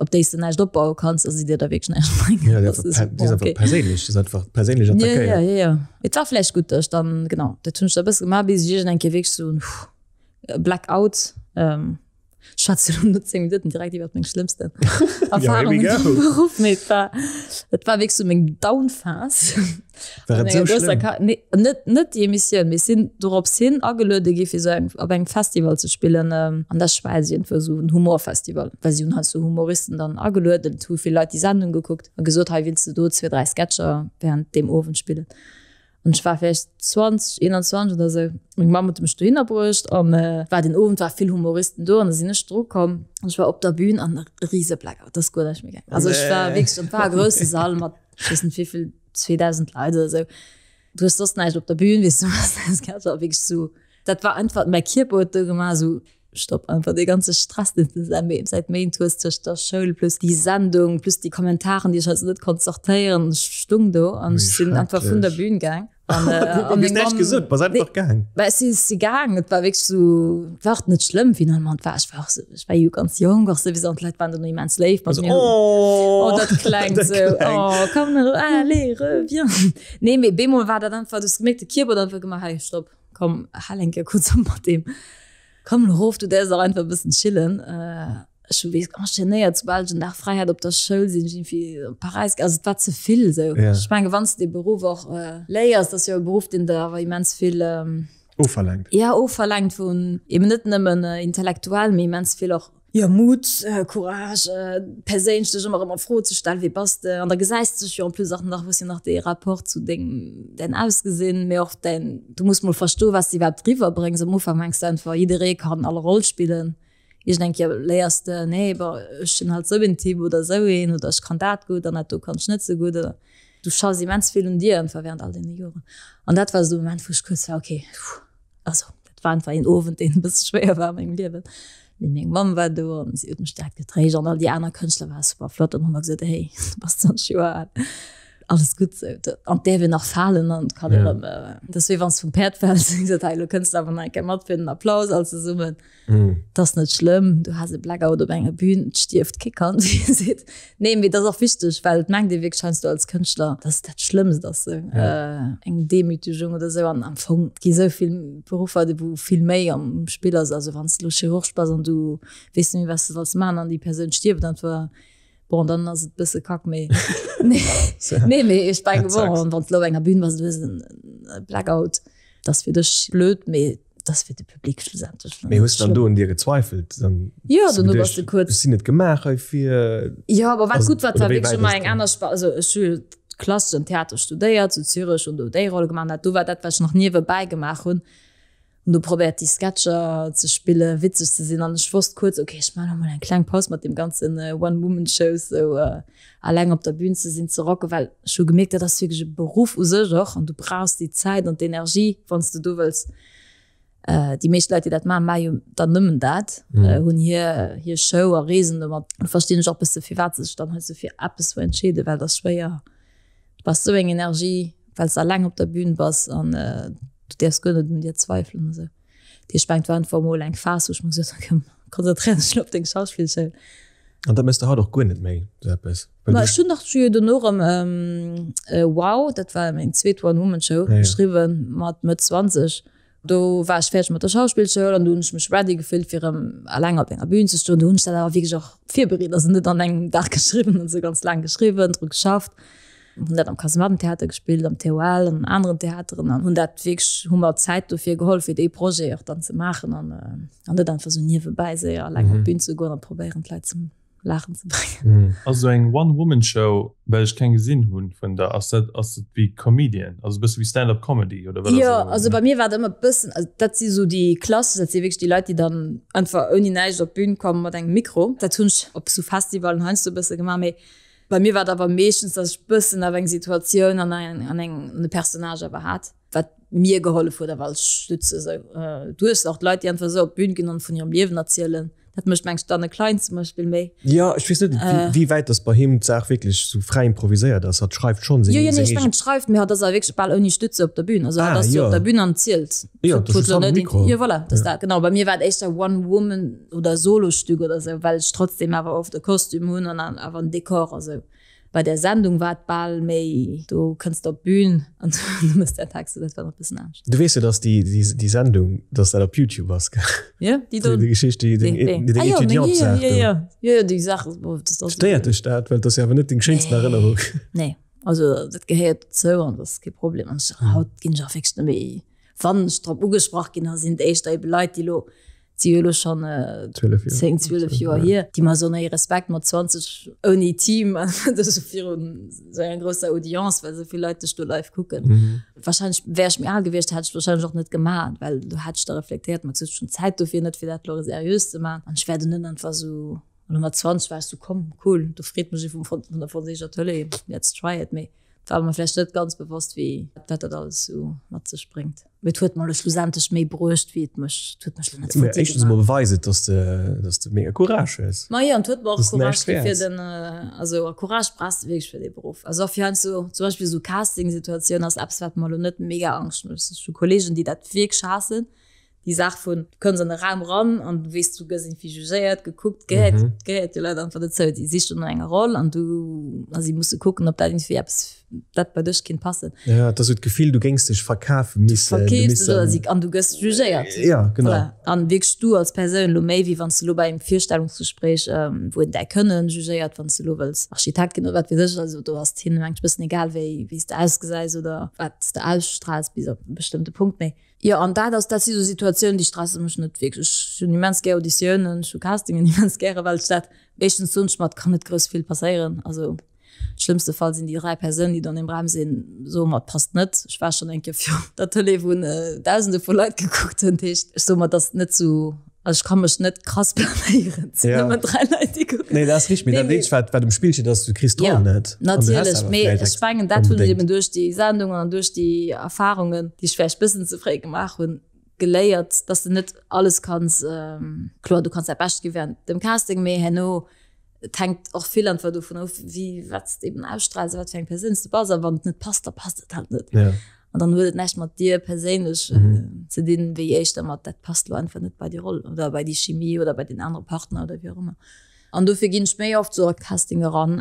op déi s de näischt opbaue kanns a si dir da wierklech näischt bréngen. Ja, déi ass einfach perséinlech, déi ass einfach perséinlech attackéiert. Jo, jo, jo. Et war vläicht gutt, datt ech dann, genau, dat hunn ech da e bësse gemaach, bis ech iergend eng Kéier wierklech sou en Blackout, ech schwätze lo no 10 Minutten direkt iwwert meng schlëmmsten Erfarungen am Beruff, mee et war, et war wierklech sou meng Down-Phas. War et sou schlëmm? Nee, net, net déi Emissioun, mee ech sinn dorops hin ageluede gi fir sou eng, op engem Festival ze spillen an der Schwäiz iergendwou, sou en Humorfestival, well si hunn halt sou Humoristen dann agelueden, et hu vill Leit déi Sendung gekuckt a gesot, hei wills de do zwee, dräi Sketcher während deem Owend spillen. An ech war vläicht 20, 21 oder sou. Meng Mamm huet mech dohinner bruecht an war den Owend war vill Humoristen do an da sinn ech dru komm an ech war op der Bühn an e rise Blackout, dat ass guer näischt méi gaangen. Also ech war wierklech, et war e grousse Sall mat ech weess net wéivill, 2000 Leit oder sou. Du hues soss näischt op der Bühn, weess du, was das Sketch war wierklech sou, dat war einfach, mäi Kierper huet do gemaach sou, Stopp, einfach dee ganze Stress, deen s de säit Méint hues tëscht der Schoul plus déi Sendung plus déi Kommentaren, déi ech also net konnt sortéieren. Ech stung do an ech sinn einfach vun der Bühn gaang. An, äh, an meng Mamm, gesot, bass einfach gaang. Bah, ech si si gaang. Et war wierklech sou, war och net schlëmm finalement. War ech war och sou, ech war jo ganz jonk och souwisou an d'Leit waren dunn immens léif mat mir. Oh, oh dat klengt sou, oh komm, allez, reviens. Nee, mee bemol war dat einfach, du hues gemierkt, de Kierper huet einfach gemaach, hey, stopp, komm, hal eng Kéier kuerz op mat deem. Komm lo rof, du däerfs och einfach e bëssen chillen. Ech hu wierklech enchaînéiert, soubal ech en Dag fräi hat op der Schoul, sinn ech iergendwéi op Paräis gaang. Also et war ze vill esou. Ech menge wann s de dee Beruff och léiers, dat ass jo e Beruff, deen der awer immens vill. Ofverlaangt. Jo, ofverlaangt, wou en eben net nëmmen intellektuell, mee immens vill och Jo, Mut, Courage, perséinlech dech ëmmer erëm a Fro ze stellen, wie bass de? An da gesäis de dech jo en plus och nach, hues jo nach dee Rapport zu dengem, däin Ausgesinn, mee och däin, du muss mol verstoen, wat s de iwwerhaapt eriwwerbréngs. Am Ufank mengs de einfach, jidderee kann all Roll spillen. Iergend eng Kéier léiers de, nee, bon, ech sinn halt esou een Typ oder esou een oder ech kann dat gutt an dat do kann ech net esou gutt oder du schaffs immens vill un dir einfach während all deene Joren. An dat war esou e Moment, wou ech kuerz war, okay, also dat war einfach een Owend, deen e bësse schwéier war a mengem Liewen. Mee meng Mamm war do an si huet mech direkt getréischt an all déi aner Kënschtler ware super flott an hu mer gesot, hey, du bass 20 Joer al, alles gutt sou. An et däerf een nach falen an et kann een erëm, dat ass wéi wann s de vum Päerd fäls, hu gesot, hei elo kënns de awer nach eng Kéier mat fir den Applaus all zesummen. Et ass net schlëmm, du has e Blackout op enger Bühn, et stierft kee Kand, wéi ee seet. Nee, mee dat ass och wichteg, well et mengt ee wierklech heiansdo als Kënschtler, dass et dat Schlëmmst ass, sou eng Demütegung oder sou. An am Fong, et gi sou vill Beruffer, wou vill méi am Spill ass. Also wann s de elo Chirurg bass an du weess net méi, wat s de solls maachen an déi Persoun stierft einfach, bon, dann ass et e bësse kack. Mee nee, mee ech mengen, bon, wann s de elo op enger Bühn bass an du hues e Blackout, dat ass fir dech blöd, mee dat ass fir de Public schlussendlech. Mee hues du dann do un dir gezweifelt? Dann jo, dono bass du kuerz. Ech sinn net gemaach heifir. Jo, awer wat gutt war, war wierklech ëmmer eng aner Spa. Also ech hu klasseschen Theater studéiert zu Zürech an do déi Rolle gemaach. Dat do war dat, wat ech nach niewebäi gemaach hunn. Hunn do probéiert, déi Sketcher ze spillen, witzeg ze sinn. An ech wosst kuerz, okay, ech maachen elo mol eng kleng Paus mat deem ganzen One-Woman-Shows, sou alleng op der Bühn ze sinn, ze rocken, well ech hu gemierkt, dat ass wierklech e Beruff u sech och an du brauchs déi Zäit an d'Energie, wann s de do wëlls. Déi meescht Leit, déi dat maachen, maache jo dann nëmmen dat, hunn hir hir Show a reesen domat. Do verstinn ech och bësse firwat se sech dann heiansdo fir eppes sou entscheeden, well et ass schwéier, du brauchs esou eng Energie, well s de alleng op der Bühn bass an du däerfs guer net un dir zweifelen a sou. Déi ech mengt war einfach mol eng Phas, wou ech mer gesot hunn, komm, konzentréier dech elo op deng Schauspillschoul. An dat méchs de haut och guer net méi, sou eppes? Ma ech hunn nach jo dono erëm Wow, dat war meng zweet One-Woman-Show, geschriwwen mat Mëtt 20. Do war ech fäerdeg mat der Schauspillschoul an do hunn ech mech ready gefillt, fir erëm eleng op enger Bühn ze stoen. Do hunn ech dat awer wierklech och virbereet, also net an engem Dag geschriwwen, also ganz laang geschriwwen, dru geschafft. Hunn dat am Kasemattentheater gespillt, am TOL an an aneren Theateren an hunn dat wierklech, hu mer Zäit dofir geholl, fir dee Projet och dann ze maachen an an net einfach sou niewebäi séier eleng op d'Bün ze goen a probéieren d'Leit ze. Laachen ze bréngen. Ass esou eng One-Woman-Show, well ech keng gesinn hunn vun der, ass dat, ass et wéi Comedian, also e bësse wéi Stand-up Comedy oder wat ass Jo, also bei mir war et ëmmer e bëssen, also dat si sou déi klassesch, dat si wierklech déi Leit, déi dann einfach ouni näischt op d'Bün kommen mat engem Mikro. Dat hunn ech op sou Festivalen heiansdo e bësse gemaach, mee bei mir war et awer meeschtens, datt ech bëssen awer eng Situatioun an eng, an eng, an e Personnage awer hat. Wat mir gehollef huet awer als Stütz esou. Du hues och d'Leit, déi einfach esou op d'Bün ginn an vun hirem Liewen erzielen. Dat mécht meng ech d'Anne Klein zum Beispill méi. Jo, ech weess net, wéi wäit dass bei him d'Saach wierklech esou fräi improviséiert ass. Hatt schreift schonn seng eegen. Jo, jo, nee, ech mengen, schreift, mee hatt ass awer wierklech bal ouni Stütze op der Bün. Also hatt ass jo op der Bün an zielt. Jo, dat ass just hatt um Mikro. Jo, voilà, dat ass dat. Genau, bei mir war et éischter One-Woman oder Solostück oder esou, well ech trotzdem awer oft e Kostüm hunn an awer en Dekor a sou. Bei der Sendung war et bal méi, do kënns de op d'Bün an du mëss däin Text, dat war nach e bëssen anescht. Du weess jo, dass déi, déi, déi Sendung, dass dat op YouTube ass, gell? Jo, déi do. Déi Geschicht, déi, déi, déi, déi Étudiante-Saach do. Jo, jo, jo, jo, déi Saach, bon, dat ass. Stéiert dech dat? Well et ass jo awer net deng schéinsten Erënnerung. Nee, also dat gehéiert dozou an dat ass kee Problem. An ech, haut ginn ech och wierklech net méi, wann ech drop ugesprach ginn, da sinn et éischter ebe Leit, déi elo si jo elo schonn 10, 12 Joer hier, déi mer soen, hey, Respekt mat 20 ouni Team an dat esou virun esou enger grousser Audience, well esou vill Leit dech do live kucken. Mhm. Wahrscheinlech wär ech méi al gewiescht, hätt ech wahrscheinlech och net gemaach, well do hätt ech da reflektéiert, mat sou schonn Zäit dofir net, fir dat elo seriös ze maachen. An ech wär do net einfach esou, elo mat 20 war ech esou, komm, cool, do freet mech ee vum vun der franséischer Tëlee, let's try it. Mee et war mer vläicht net ganz bewosst, wéi wat dat alles esou mat sech bréngt. Mee et huet mer elo schlussendlech méi bruecht, wéi et mech, et huet mech elo net futti Éischtens emol gemaach. beweist et, dass de, dass de mega Courage hues. Ma jo, an et huet mer och Dass Courage näischt gi fir den, also a Courage brauchs de wierklech fir dee Beruff. Also och fir heiansdo zum Beispill esou Castingsituatioun ass eppes, wat mer elo net mega Angscht mécht. Ech hu Kollegen, déi dat wierklech haassen, déi Saach vun, du kënns an e Raum ran an du weess, du gëss irgendwie jugéiert, gekuckt, gehéiert, mhm. gehéiert de Leit einfach dozou. Déi sichen no enger Roll an du a si musse kucken, ob dat irgendwie eppes dat bei dech kinnt passen. Ja, dat ass sou d'Gefill, du géings dech verkafe missen. Verkeefs dech oder si an du gëss jugéiert. Ja, genau. Voilà. An wierklech du als Persoun lo méi, wéi wann s du lo bei engem Virstellungsgespréich, ähm, wou een däi Kënnen jugéiert, wann s du lo wëlls Architekt ginn oder wat weess ech, also do ass et hinnen mengt bëssen egal, wéi wéi s de ausgesäis oder wat s de ausstrahls bis op e bestëmmte Punkt. Mee Jo, an dat ass, dat si sou Situatiounen, déi stresse mech net wierklech. Ech hunn immens gär Auditiounen, ech hu Castingen immens gäre, well ech dat, éischtens soen ech mer, et kann net grouss vill passéieren. Also am schlëmmste Fall sinn déi 3 Persounen, déi do an deem Raum sinn, soe mer, et passt net. Ech war schonn eng Kéier virun der Tëlee, wou Dausende vu Leit gekuckt hunn. Dat heescht, ech soe mer, et ass net sou, also ech ka mech net krass blaméieren, et sinn nëmmen 3 Leit, déi kucken. Nee, dat ass richteg, mee dat eenzegt, wat, wat um Spill steet, ass, du kriss d'Roll net. Natierlech, mee ech mengen, dat hunn ech eben duerch déi Sendungen an duerch déi Erfarungen, déi ech vläicht bëssen ze fréi gemaach hunn, geléiert, dass de net alles kanns, kloer, du kanns däi Bescht gi während dem Casting, mee herno, et hänkt och vill einfach dovun of, wéi, wat s de eben ausstrahls a wat fir eng Persoun s de bass. A wann et net passt, da passt et halt net. An dann huet et näischt mat dir perséinlech ze dinn, wéi éischter mat, dat passt elo einfach net bei déi Roll oder bei déi Chimie oder bei deen anere Partner oder wéi och ëmmer. An dofir ginn ech méi oft sou a Casting eran,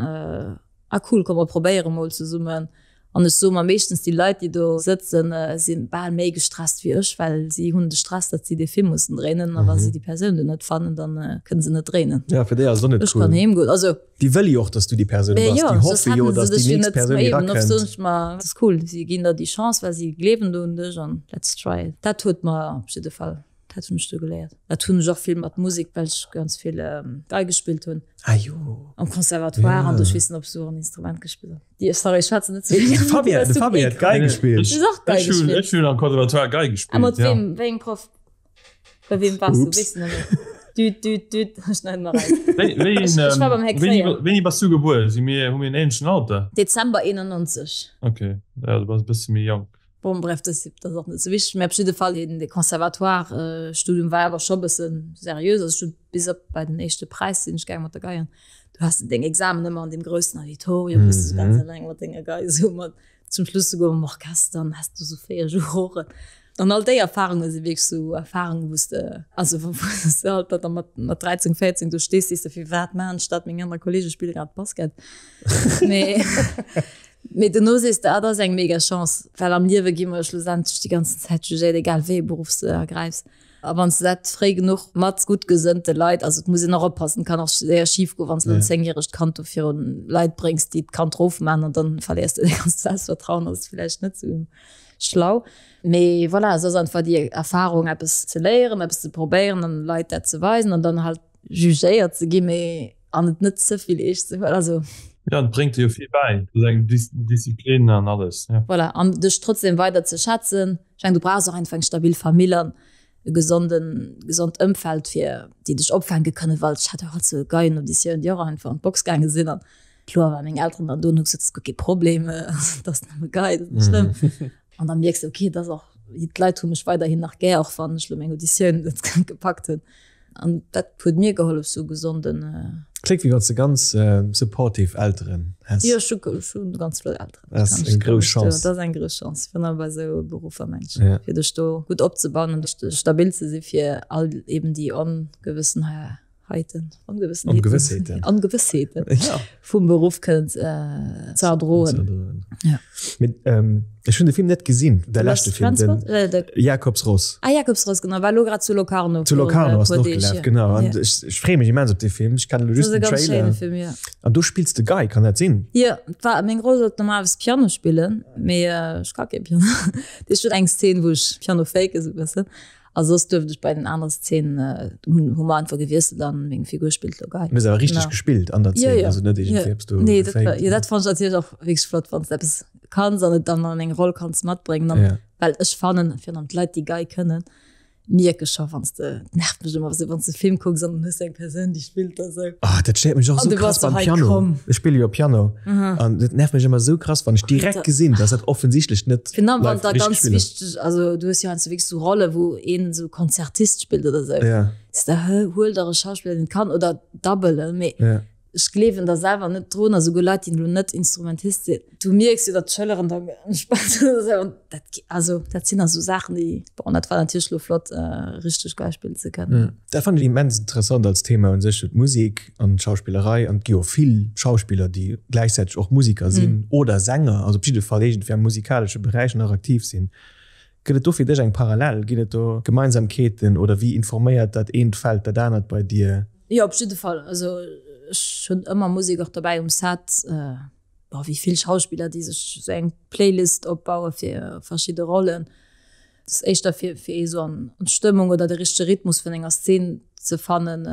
ah cool, komm mer probéiere mol zesummen. An ech soe mer meeschtens, déi Leit, déi do sëtzen, si bal méi gestresst wéi ech, well si hunn de Stress, datt si dee Film mussen dréinen a wa si déi Persoun do net fannen, da kënne se net dréinen. Ja, fir déi ass et och net cool. Ech kann heem goen. Also. Déi wëlle jo och, datt s du déi Persoun bass. Déi hoffe jo, datt déi nächst Persoun, déi erakënnt. Soen ech mer, dat ass cool, si ginn der déi Chance, well si gleewen do un dech an let's try it. Dat huet mer op jidde Fall, dat hunn ech do geléiert. Dat hunn ech och vill mat Musek, well ech ganz vill Gei gespillt hunn. Ah jo. Am Conservatoire an do, ech weess net, ob s du och en Instrument gespillt hues. Déi, sorry, ech schwätzen net ze vill. De Fabien, de Fabien huet Gei gespillt. Du hues och Gei gespillt. Ech hunn am Conservatoire Gei gespillt, jo. A mat weem, wéi engem Proff? Bei wem warst du? Weess du net méi. Düt, düt, düt, schneiden mer raus. Wéi, wéi, Ech, ech war beim Här Kréier. Wéini bass du gebuer? Si mir, hu mir en ähnlechen Alter? Dezember 91. Ok, ja, du bass e bësse méi jonk. Bon, bref, dat ass och net sou wichteg. Mä op jidde Fall, dee Conservatoire-Studium war awer scho bësse seriös. Also ech hunn bis op bei den éischte Präis sinn ech gaang mat der Gei. An du has de deng Examen ëmmer an deem groussen Auditorium, wou s du sou ganz eleng mat denger Gei sou mat Zum Schluss souguer mam Orchester an has du sou 4 Juroren. An all déi Erfahrunge si wierklech sou Erfahrungen, wou s de, also wou s de halt da mat, mat 13, 14 do stees, sees de, firwat maachen ech dat, meng aner Kollege spille grad Basket. Mee, mee dono sees de, ah, dat ass eng mega Chance, well am Liewe gi mer jo schlussendlech déi ganzen Zäit jugéiert, egal wéi ee Beruff s de ergräifs. A wann s de dat fréi genuch mat gutt gesënnte Leit, also et muss een och oppassen, et kann och séier schif goen, wann s de elo en zéngjäregt Kand do virun Leit bréngs, déi d'Kand rofmaachen an dann verléiers de däi ganzt Selbstvertrauen, ass et villäicht net esou schlau. Mee voilà, et ass einfach déi Erfarung, eppes ze léieren, eppes ze probéieren an Leit dat ze weisen an dann halt jugéiert ze ginn. Mee. An et net ze vill eescht ze huelen, also. Jo, et bréngt dir jo vill bäi, et ass eng Disziplin an alles, jo. Voilà, an dech trotzdem weider ze schätzen. Ech mengen, du brauchs och einfach eng stabil Famill an e gesonden, gesond Ëmfeld, fir déi dech opfänke kënnen, well ech hat jo och alt sou Geienauditioun, déi och einfach an d'Box gaange sinn an kloer waren meng Elteren dann do an hu gesot, dat ass guer kee Problem, dat ass nëmme Gei, dat ass net schlëmm. An dann mierks de, okay, dat ass och, d'Leit hu mech weiderhin nach gär, och wann ech lo meng Auditioun net gepackt hunn. An dat huet mir gehollef, sou gesonden. Kléngt wéi wann s de ganz supportive Elteren häss. Jo, ech hu ganz flott Elteren. Dat ass eng grouss Chance. Dat ass eng grouss Chance, virun allem bei esou Beruffer, meng ech, fir dech do gutt opzebauen an stabil ze si fir all eben déi ongewëssen Heiten, Ongewëssheeten, Ongewëssheeten ja. vum Beruff kënnen äh, ze erdroen. Ja. Mit, ähm, ech hunn de Film net gesinn, der leschte Film, den äh, de Jakobs Ross. Ah, Jakobs Ross, genau, war lo grad zu Locarno. Zu Locarno ass noch gelaf, genau. Ja. Ech, ech freeë mech immens op de Film. Ech kenne just den Trailer. Film, ja. An du spills de Gei, kann dat sinn? Ja, war meng Roll sollt normalerweis Piano spillen, mee äh, ech ka kee Piano. Dat ass eng Szene, wou ech Piano fake, esou e bëssen. A soss duerft ech bei den anere Szenen, hu mer einfach gewiesselt an meng Figur spillt lo Gei. Hues awer richteg gespillt an der Zeen, also net iergendwéi eppes do gefaked? Nee, jo dat fannen ech natierlech och wierklech flott, wann s de eppes kanns an et dann an eng Roll kanns matbréngen an well ech fannen, virun allem d'Leit déi Gei kënnen, mierke scho wann s de, et nervt mech ëmmer esou, wann s de e Film kucks an dann hues de eng Persoun déi spillt da sou. Ah dat stéiert mech och esou krass beim Piano. Ech spille jo Piano an dat nervt mech ëmmer esou krass, wann ech direkt gesinn, dass dat offensichtlech net Virun allem wann da ganz wichteg, also du hues jo heiansdo wierklech sou Rolle wou een esou Konzertist spillt oder sou. Ja. Sees de, hë, huel der e Schauspiller deen et kann oder dubbelen, mee ja. ech gleewen da selwer net drun a souguer Leit déi elo net Instrumentist sinn, du mierks jo datt d'Schëlleren da gespaant sinn oder sou an dat, also dat sinn da sou Saachen déi, bon dat war natierlech elo flott richteg Gei spillen ze kënnen. Dat fannen ech immens interessant als Thema un sech, d'Musek an d'Schauspillerei an et gi jo vill Schauspiller déi gläichzäiteg och Musiker sinn oder Sänger, also op jidde Fall iergendwéi am musikalesche Beräich nach aktiv sinn. Gëtt et do fir dech eng Parallel? Ginn et do Gemeinsamkeeten oder wéi informéiert dat eent Feld dat anert bei dir? Jo, op jidde Fall. Also ech hunn ëmmer Musek och dobäi um Set. Bon, wéi vill Schauspiller, déi sech esou eng Playlist opbaue fir verschidde Rollen. Et ass éischter fir fir ee sou an d'Stëmmung oder de richtege Rhythmus vun enger Szen ze fannen.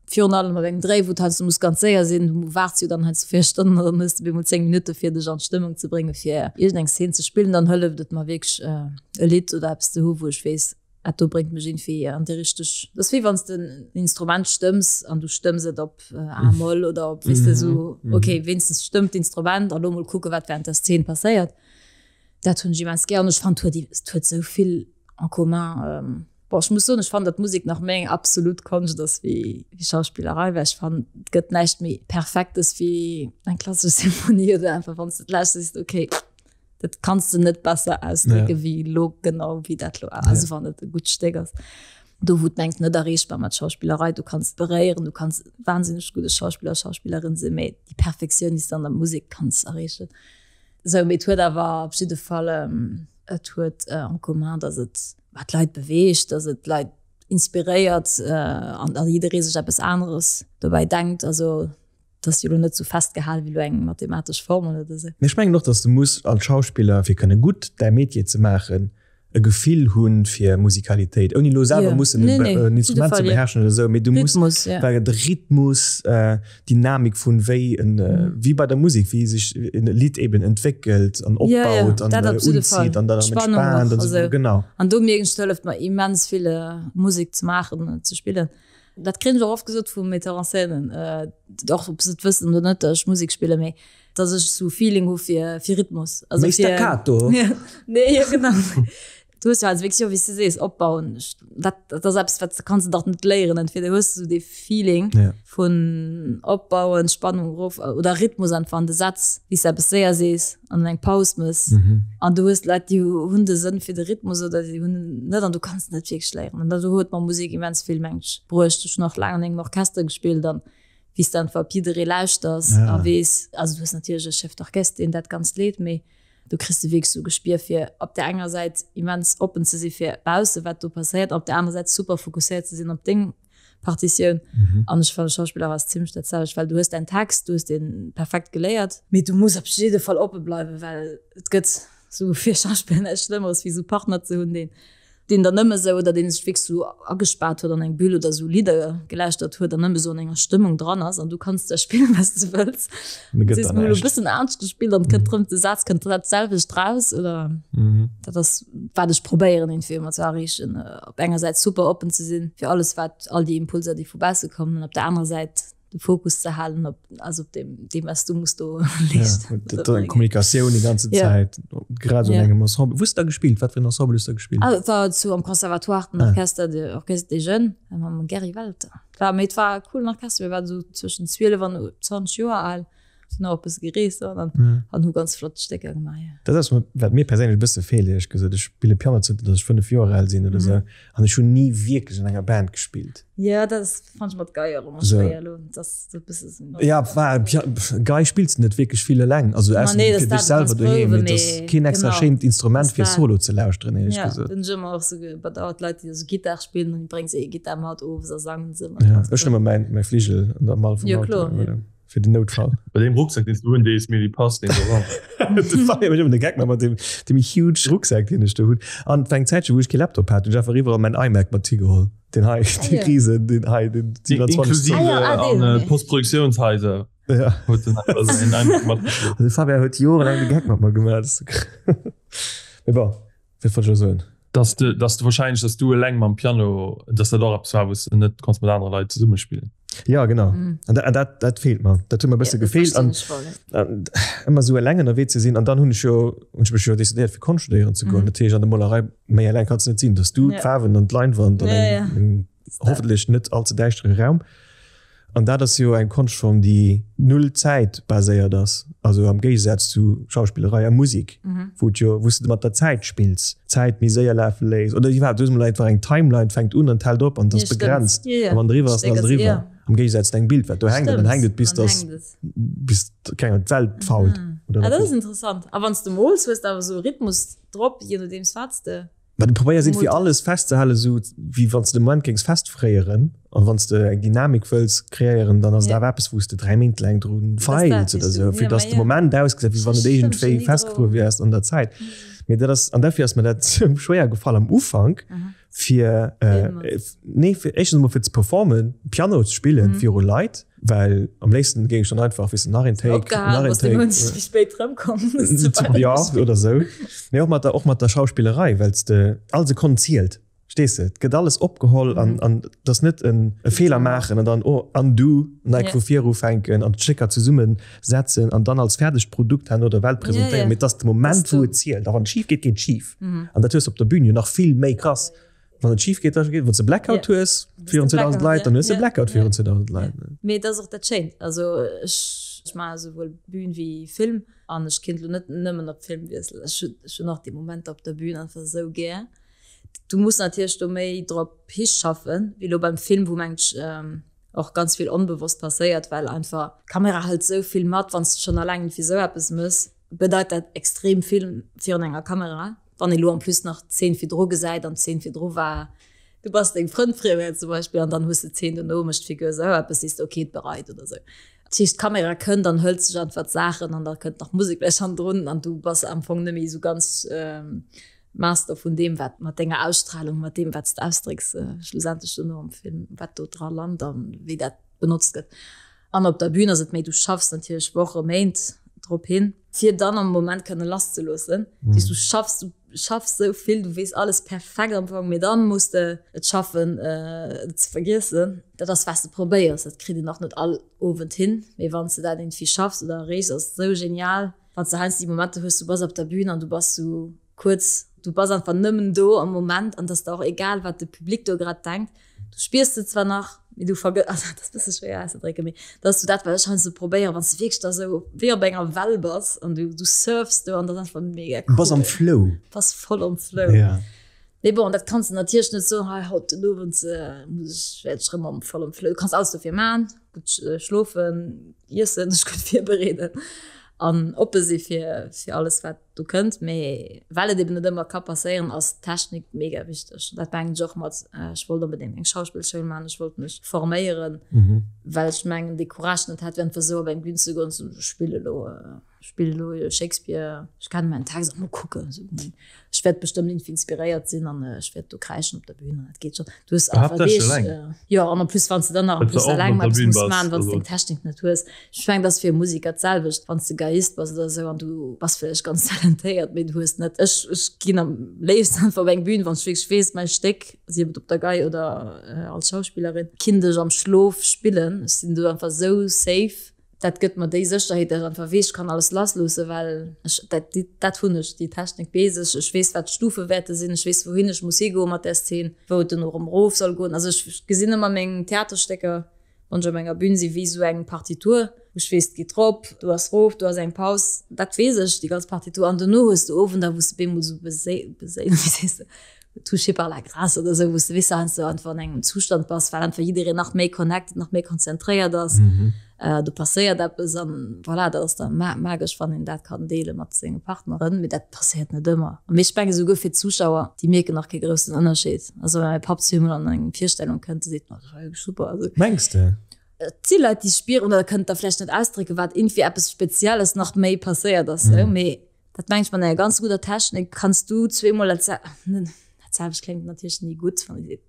Virun allem op engem Dréi, wou et heiansdo muss ganz séier sinn, du waarts jo dann heiansdo 4 Stonnen an dann hues de bemol 10 Minutte fir dech an d'Stëmmung ze bréngen, fir iergendeng Szen ze spillen. Dann hëlleft et mer wierklech e Lidd oder eppes ze hu wou ech weess, dat do bréngt mech iergendwéi an déi richteg. Dat ass wéi wann s de en Instrument stëmms an du stëmms et op A-Moll oder op, weess de, esou, okay, wéinstens stëmmt d'Instrument a lo mol kucke wat wärend der Szen passéiert. Dat hunn ech immens gär an ech fannen, et huet, et huet esou vill en commun. Bon, ech muss soen, ech fannen, datt Musek nach méi eng absolut Konscht ass wéi Schauspillerei, well ech fannen, et gëtt näischt méi Perfektes wéi eng klassesch Symphonie oder einfach wann s de et lauschters, sees de, okay, dat kanns de net besser ausdrécke wéi elo genau wéi dat elo ass, also wann et e gutt Stéck ass. Do wou et mengt net erreechbar mat Schauspillerei, du kanns beréieren, du kanns wahnsinneg gudde Schauspiller, Schauspillerin sinn, mee déi Perfektioun, déi s de an der Musek kanns erreechen, Sou, mee et huet awer op jidde Fall, et huet en commun, datt et bah d'Leit beweegt, datt et d'Leit inspiréiert an datt jidderee sech eppes aneres dobäi denkt. Also et ass jo elo net sou festgehal wéi elo eng mathematesch Formel oder sou. Mee ech mengen och, datt s de muss als Schauspiller, fir kënne gutt däi Metier ze maachen, e Gefill hu fir Musikalitéit, ouni elo selwer mussen en Instrument ze beherrschen oder esou, mee du muss well de Rhythmus, d'Dynamik vun wéi en, wéi bei der Musek, wéi sech en Lidd eben entwéckelt an opbaut an unzitt an dann erëm entspaant an esou, genau. An do mierken ech, et hëlleft mer immens vill Musek ze maachen an ze spillen. Dat kréien ech och oft gesot vu Metteurs en scènen, och ob se et wëssen oder net, datt ech Musek spillen, mee dass ech sou Feeling hu fir fir Rhythmus. Also Méi staccato. Nee, jo genau. Du hues jo also wierklech, jo wéi s de sees, opbauen. Dat dat ass eppes, wat kanns de dach net léieren. Entweder hues de sou dee Feeling ja. vun opbauen, Spannung erof oder Rhythmus einfach an de Sätz, wéi s de eppes séier sees an eng Paus mëss. Mhm. An du hues Leit, déi hunn de Sënn fir de Rhythmus oder déi hunn en net an du kanns en net wierklech léieren. An do huet mer Musek immens vill, meng ech, bruecht. Ech hunn och laang an engem Orchester gespillt an wéi s de einfach op jidderee lauschters a weess, also du hues natierlech e Chef d'orchestre, deen dat Ganzt leet, mee do kriss de wierklech esou Gespier fir op där enger Säit immens oppen ze si fir bausse wat do passéiert an op där anerer Säit super fokusséiert ze sinn op deng Partitioun. An ech fannen, Schauspiller ass zimmlech dat selwecht, well du hues däin Text, du hues dee perfekt geléiert, mee du muss op jidde Fall oppe bleiwen, well et gëtt esou fir Schauspiller näischt Schlëmmeres wéi esou Partner ze hunn, deen. Deen dann nëmme sou, oder deen sech wierklech sou agespaart huet an eng Bulle oder sou Lidder gelauschtert huet an nëmme sou an enger Stëmmung dran ass an du kanns da spillen, wat s de wëlls. An da gëtt Sees dann mol e näischt. bëssen anescht gespillt an et kënnt rëm, de Saz kënnt dat selwecht raus oder dat ass wat ech probéieren iergendwéi ëmmer ze erreechen, op enger Säit super oppen ze sinn fir alles wat, all déi Impulser déi vu bausse kommen an op der anerer Säit de Fokus ze halen op also op dem dem was du musst do ja, Kommunikatioun die ganze ja. Zeit grad so ja. engem Ensemble wusst da gespielt wat fir Ensemble ist da gespielt ah, war zu am Conservatoire den ah. Orchester de Orchester des Jeunes mam Gary Welter war mit war cool Orchester wir waren so zwischen 12 an 20 Joer alt sinn och e bësse gereest an an hu ganz flott Stécker gemaach. Ja. Dat ass wat mir perséinlech e bësse feelt éierlech gesot. Ech spille Piano zënter datt ech 5 Joer al sinn oder sou an ech hunn ni wierklech an enger Band gespillt. Ja dat ass fand ech mat Gei och ëmmer schwéier elo. Dat ass e bësse sou. Ja war Gei spills de net wierklech vill eleng, also Ma ausser nee, fir dat dech ass dat, du selwer kanns doheem, prouwen, mee et ass mee keen extra genau. schéint Instrument Ass fir dat. Solo ze lauschteren éierlech Ja, gesot. dat hunn ech ëmmer och sou bedauert, Leit déi esou Gittar spillen an déi bréngen se hir Gittar mat owes a sangen se mat. Ja ech hunn ëmmer mäin mäi Fligel an der Mall vum Jo Auto kloer, ja. oder. Fir den Noutfall. Bei deem Rucksack deen s du hunn, dee is mir déi passt deen do ran. Dat war jo ëmmer de Geck mat deem, deem huge Rucksack deen ech do hunn. An et war eng Zäitche wou ech kee Laptop hat, hunn ech einfach iwwerall mäin iMac mat higeholl. Deen hei, dee Risen, deen hei, deen 27 Zoll. Inklusive Ah ja, ah, deen, an okay. Postproduktiounshaiser Ja. huet den einfach säin iMac matgeschlof. De Fabien huet jorelaang de Geck mat mer gemaach. Mee bon. Wat wollt ech elo soen? Dass de, dass de wahrscheinlech, dass du eleng mam Piano, dass dat och eppes war, wou s de net konns mat anere Leit zesumme spillen. Ja, genau. An dat, an dat, dat feelt mer. Dat huet mer e bësse Ja, dat gefeelt. An, verstinn ech voll, ja. an ëmmer esou eleng ënnerwee ze sinn. An dann hunn ech jo, hunn ech mech jo decidéiert fir Konscht studéieren ze goen. Dat heescht, an der Molerei, méi eleng kanns de net sinn. Dass du Ja. d'Faarwen an d'Leinwand an Ja, engem, ja. engem hoffentlech net allze däischtere Raum. An dat ass jo eng Konschtform, déi null Zäit baséiert ass, also am Géigesaz zu Schauspillerei a Musek, wou et jo, wou s de mat der Zäit spills, d'Zäit méi séier lafe léiss oder iwwerhaapt, du hues emol einfach eng Timeline, fänkt un an hält op an et ass begrenzt. A wann et eriwwer ass, dann ass et eriwwer. Am Géigesaz zu engem Bild, wat do hänkt an dann hänkt et bis dass, bis, keng Ahnung, d'Welt fault oder wat. Ah, dat ass interessant. A wann s de mools, hues de awer esou e Rhythmus drop, je nodeems wat s de. Mä du probéiers irgendwie alles festzehalen, esou wéi wann s de de Moment géings festfréieren. An wann s de eng Dynamik wëlls kreéieren, dann ass et awer eppes, wou s de 3 Méint laang dru feils oder esou, fir dass de Moment ausgesäit, wéi wann et iergendwéi festgefruer wier an der Zäit. Mee dat ass, an dofir ass mir dat schwéier gefall am Ufank, fir, nee, fir éischtens emol fir ze performen, Piano ze spillen viru Leit. Well am léifsten géing ech dann einfach, weess de, nach een Take, nach een Take. Méi spéit rëmkommen. Ja, oder sou. Mee och mat der, och mat der Schauspillerei, well s de, all Sekonn zielt, verstees de? Et gëtt alles opgeholl an, an et ass net en e Feeler maachen an dann, oh, undo, nei vu vir ufänken an d'Stécker zesumme setzen an dann als fäerdegt Produkt herno der Welt presentéieren. Mee et ass de Moment, wou et zielt. A wann et schif geet, geet et schif. An dat hues de op der Bün jo nach vill méi krass. Wann et schif geet, da geet. Wann s de Blackout Ja. hues virun 2000 Leit, dann hues de Blackout virun 2000 Leit. Mee et ass och dat Schéint. Also ech, ech maache souwuel Bühn wéi Film an ech kéint elo net nëmmen op Film wiesselen. Ech hunn, ech hunn och déi Momenter op der Bühn einfach esou gär. Du muss natierlech do méi drop hischaffen, wéi elo beim Film, wou mengt ech och ganz vill onbewosst passéiert, well einfach d'Kamera hëlt esou vill mat. Wann s de schonn alleng fir esou eppes mëss, bedeit dat extrem vill virun enger Kamera. Wann ee lo en plus nach d'Zeen virdru gesäit an d'Zeen virdru war, du bass deng Frënn frieweert zum Beispill an dann hues de d'Zeen dono, mécht d'Figur esou eppes, sees de ok, et bereit oder esou. Dat heescht d'Kamera kënnt an hëlt sech einfach d'Saachen an da kënnt nach Musek vläicht hannendrun an du bass am Fong net méi esou ganz Master vun deem wat mat denger Ausstrahlung, mat deem wat s de ausdrécks schlussendlech dono am Film, wat do dra lant an wéi dat benotzt gëtt. An op der Bühn ass et méi, du schaffs natierlech Woche, Méint drop hin, fir dann am Moment kënne lasszeloossen. Dat heescht, du schaffs, du schaffs sou vill, du weess alles perfekt am Fong, mee dann muss de et schaffen, et ze vergiessen. Dat ass, wat s de probéiers. Dat kritt een och net all Owend hin, mee wann s de dat iergendwéi schaffs oder erreechs, ass et sou genial, wann s de heiansdo déi Momenter hues, du bass op der Bühn an du bass sou kuerz, du bass einfach nëmmen do am Moment an et ass der och egal, wat de Public do grad denkt. Du spiers se zwar nach, mee du vergëss, also dat ass e bësse schwéier auszedrécken, mee dat ass sou dat, wat ech heiansdo probéieren, wann s de wierklech da sou wéi op enger Well bass an du, du surfs do an dat ass einfach mega Du bass am Flow. Bass voll am Flow. Ja. Mee bon, dat kanns de natierlech net soen, hei haut den Owend muss ech, wäert ech erëm am voll am Flow. Du kanns alles dofir maachen, gutt schlofen, iessen, dech gutt virbereeden an oppe si fir, fir alles wat. Do kënnt, mee well et eben net ëmmer ka passéieren, ass d'Technik mega wichteg. Dat mengen ech och mat, ech wollt onbedéngt eng Schauspillschoul maachen, ech wollt mech forméieren, well ech mengen dee Courage net hat, fir einfach esou op eng Bühn ze goen an ze soen, ech spille elo, ech. spille lo Shakespeare, ech kennen mäin Text, mol kucken, esou, ech wäert bestëmmt irgendwie inspiréiert sinn an ech wäert do kräischen op der Bühn an dat geet schonn. Du hues einfach Deeg, jo, an en plus wann s de dann nach en plus eleng eppes muss maachen, wann s deng Technik net hues. Ech mengen, dat ass fir e Musiker d'selwecht, wann s de Geiist bass oder esou an du bass vläicht ganz talentéiert, mee du hues net, ech ech ginn am léifsten einfach op eng Bühn, wann ech wierklech weess, mäi Stéck, sief et op der Gei oder als Schauspillerin, kinnt ech am Schlof spillen. Ech sinn do einfach esou safe. Dat gëtt mer déi Sécherheet, dat ech einfach weess, ech kann alles lassloossen, well ech dat, dat hunn ech, déi Technik weess ech. Ech weess, wat d'Stufe wäerte sinn, ech weess, wouhin ech muss higoe mat där Szen, wou et duerno erëm erof soll goen. Also ech gesinn ëmmer meng Theaterstécker, wann ech op enger Bün sinn, wéi esou eng Partitur, wou ech weess, et geet rop, do ass rof, do ass eng Paus. Dat weess ech, déi ganz Partitur. An duerno hues de Owender, wou s de bemol esou beséi, beséi, wéi sees de? touché par la grâce oder sou, wou s de weess, heiansdo einfach an engem Zustand bass, well einfach jiddereen nach méi connected, nach méi konzentréiert ass. Mm -hmm. Do passéiert eppes an voilà, dat ass da ma magesch, wann een dat kann deele mat senge Partnerin, mee dat passéiert net ëmmer. Mee ech menge souguer fir d'Zuschauer, déi mierken nach kee groussen Ënnerscheed. Also wa mäi Papp zweemol an eng Virstellung kënnt, da seet en, oh, dat war wierklech super. Also, Mengs de? Et si Leit, déi spieren oder kënnen et da vläicht net ausdrécken, wat iergendwéi eppes Spezielles nach méi passéiert ass, mm. mee Dat mengen ech, mat enger ganz gudder Technik kanns du zweemol dat selwecht, kléngt natierlech ni gutt,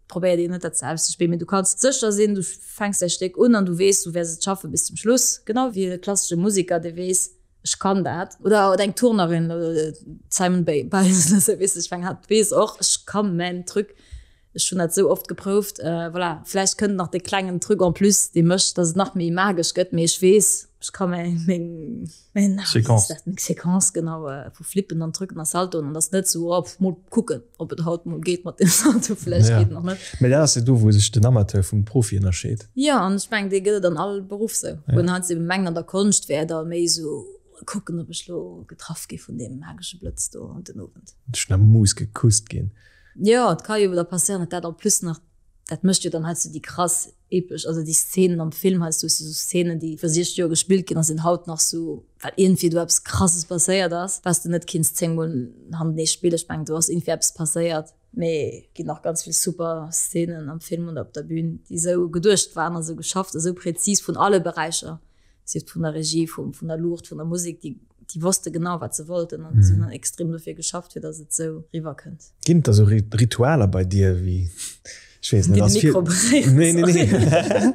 probéiert een net dat selwecht ze spillen, mee du kanns sécher sinn, du fänks däi Stéck un an du weess, du wäers et schaffe bis zum Schluss, genau wéi e klassesche Musiker, dee weess, ech kann dat, oder eng Turnerin, Simone Biles oder sou, weess ech mengen, hat weess och, ech kann mäin Truc. Ech hunn dat sou oft geprouft. Voilà, vläicht kënnt nach dee klengen Truc en plus, dee mécht, dass et nach méi magesch gëtt, mee ech weess, ech ka mäin, meng, meng, Séquence. meng Séquence genau vu Flippen an Trucken a Saltoen an dass net sou, oh, mol kucken, ob et haut mol geet mat deem Salto, vläicht Ja. geet et nach net. Mee dat ass jo do, wou sech den Amateur vum Profi ënnerscheet. Jo, an ech mengen, dee gëtt et an all Beruff sou, wou een heiansdo eben mengt, an der Konscht wär da méi sou, mol kucken, ob ech lo getraff gi vun deem magesche Blëtz do den Owend. Ech hunn am Mus gekusst ginn. Jo, et ka jo da passéieren, datt dat en plus nach, dat mécht jo dann heiansdo déi krass epesch, also déi Szenen am Film, heiansdo hues du esou Szenen, déi vir 60 Joer gespillt ginn a sinn haut nach esou, well iergendwéi do eppes Krasses passéiert ass, wat s de net kinns zéngmol hantenee spillen. Ech mengen, do ass iergendwéi eppes passéiert. Mee et ginn nach ganz vill super Szenen am Film oder op der Bühn, déi esou geduecht waren a sou geschafft, esou präzis vun alle Beräicher. sief et vun der Regie, vum, vun der Luucht, vun der Musek, déi, déi wosste genau, wat se wollten an si hunn dann extrem dofir geschafft, fir datt et sou riwwerkënnt. Ginn et da sou Ritualer bei dir, wéi, ech weess net, als Vir. Mikro beréieren? Nee, nee, nee.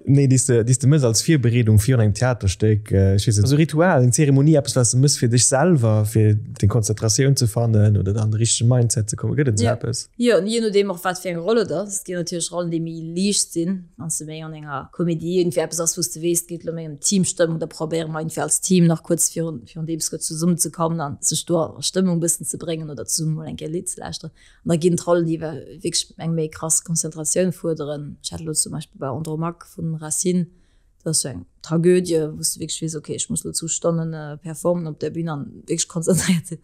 Nee, déi s de, déi s de mëss als Virbereedung virun engem Theaterstéck, ech weess net, sou Ritual, eng Zeremonie, eppes, wat s de mëss fir dech selwer, fir deng Konzentratioun ze fannen oder an de richtege Mindset ze kommen. Gëtt et esou eppes? Jo, jee nodeem och wat fir eng Roll et ass. Et ginn natierlech Rollen, déi méi liicht sinn, wann s de méi an enger Komedie iergendwéi eppes ass, wou s de weess, et geet elo méi ëm Teamstëmmung, da probéiere mer iergendwéi als Team nach kuerz virun virun deem Script zesummenzekommen an sech do a Stëmmung e bëssen ze bréngen oder zesummen mol eng Kéier e Lidd ze lauschteren. An da ginn et Rollen, déi wierklech eng méi krass Konzentratioun fuerderen. Ech hat elo zum Beispill bei Andromaque vum Racine, dat ass sou eng Tragödie, wou s de wierklech weess, okay, ech muss elo zwou Stonne performen op där Bün an wierklech konzentréiert sinn.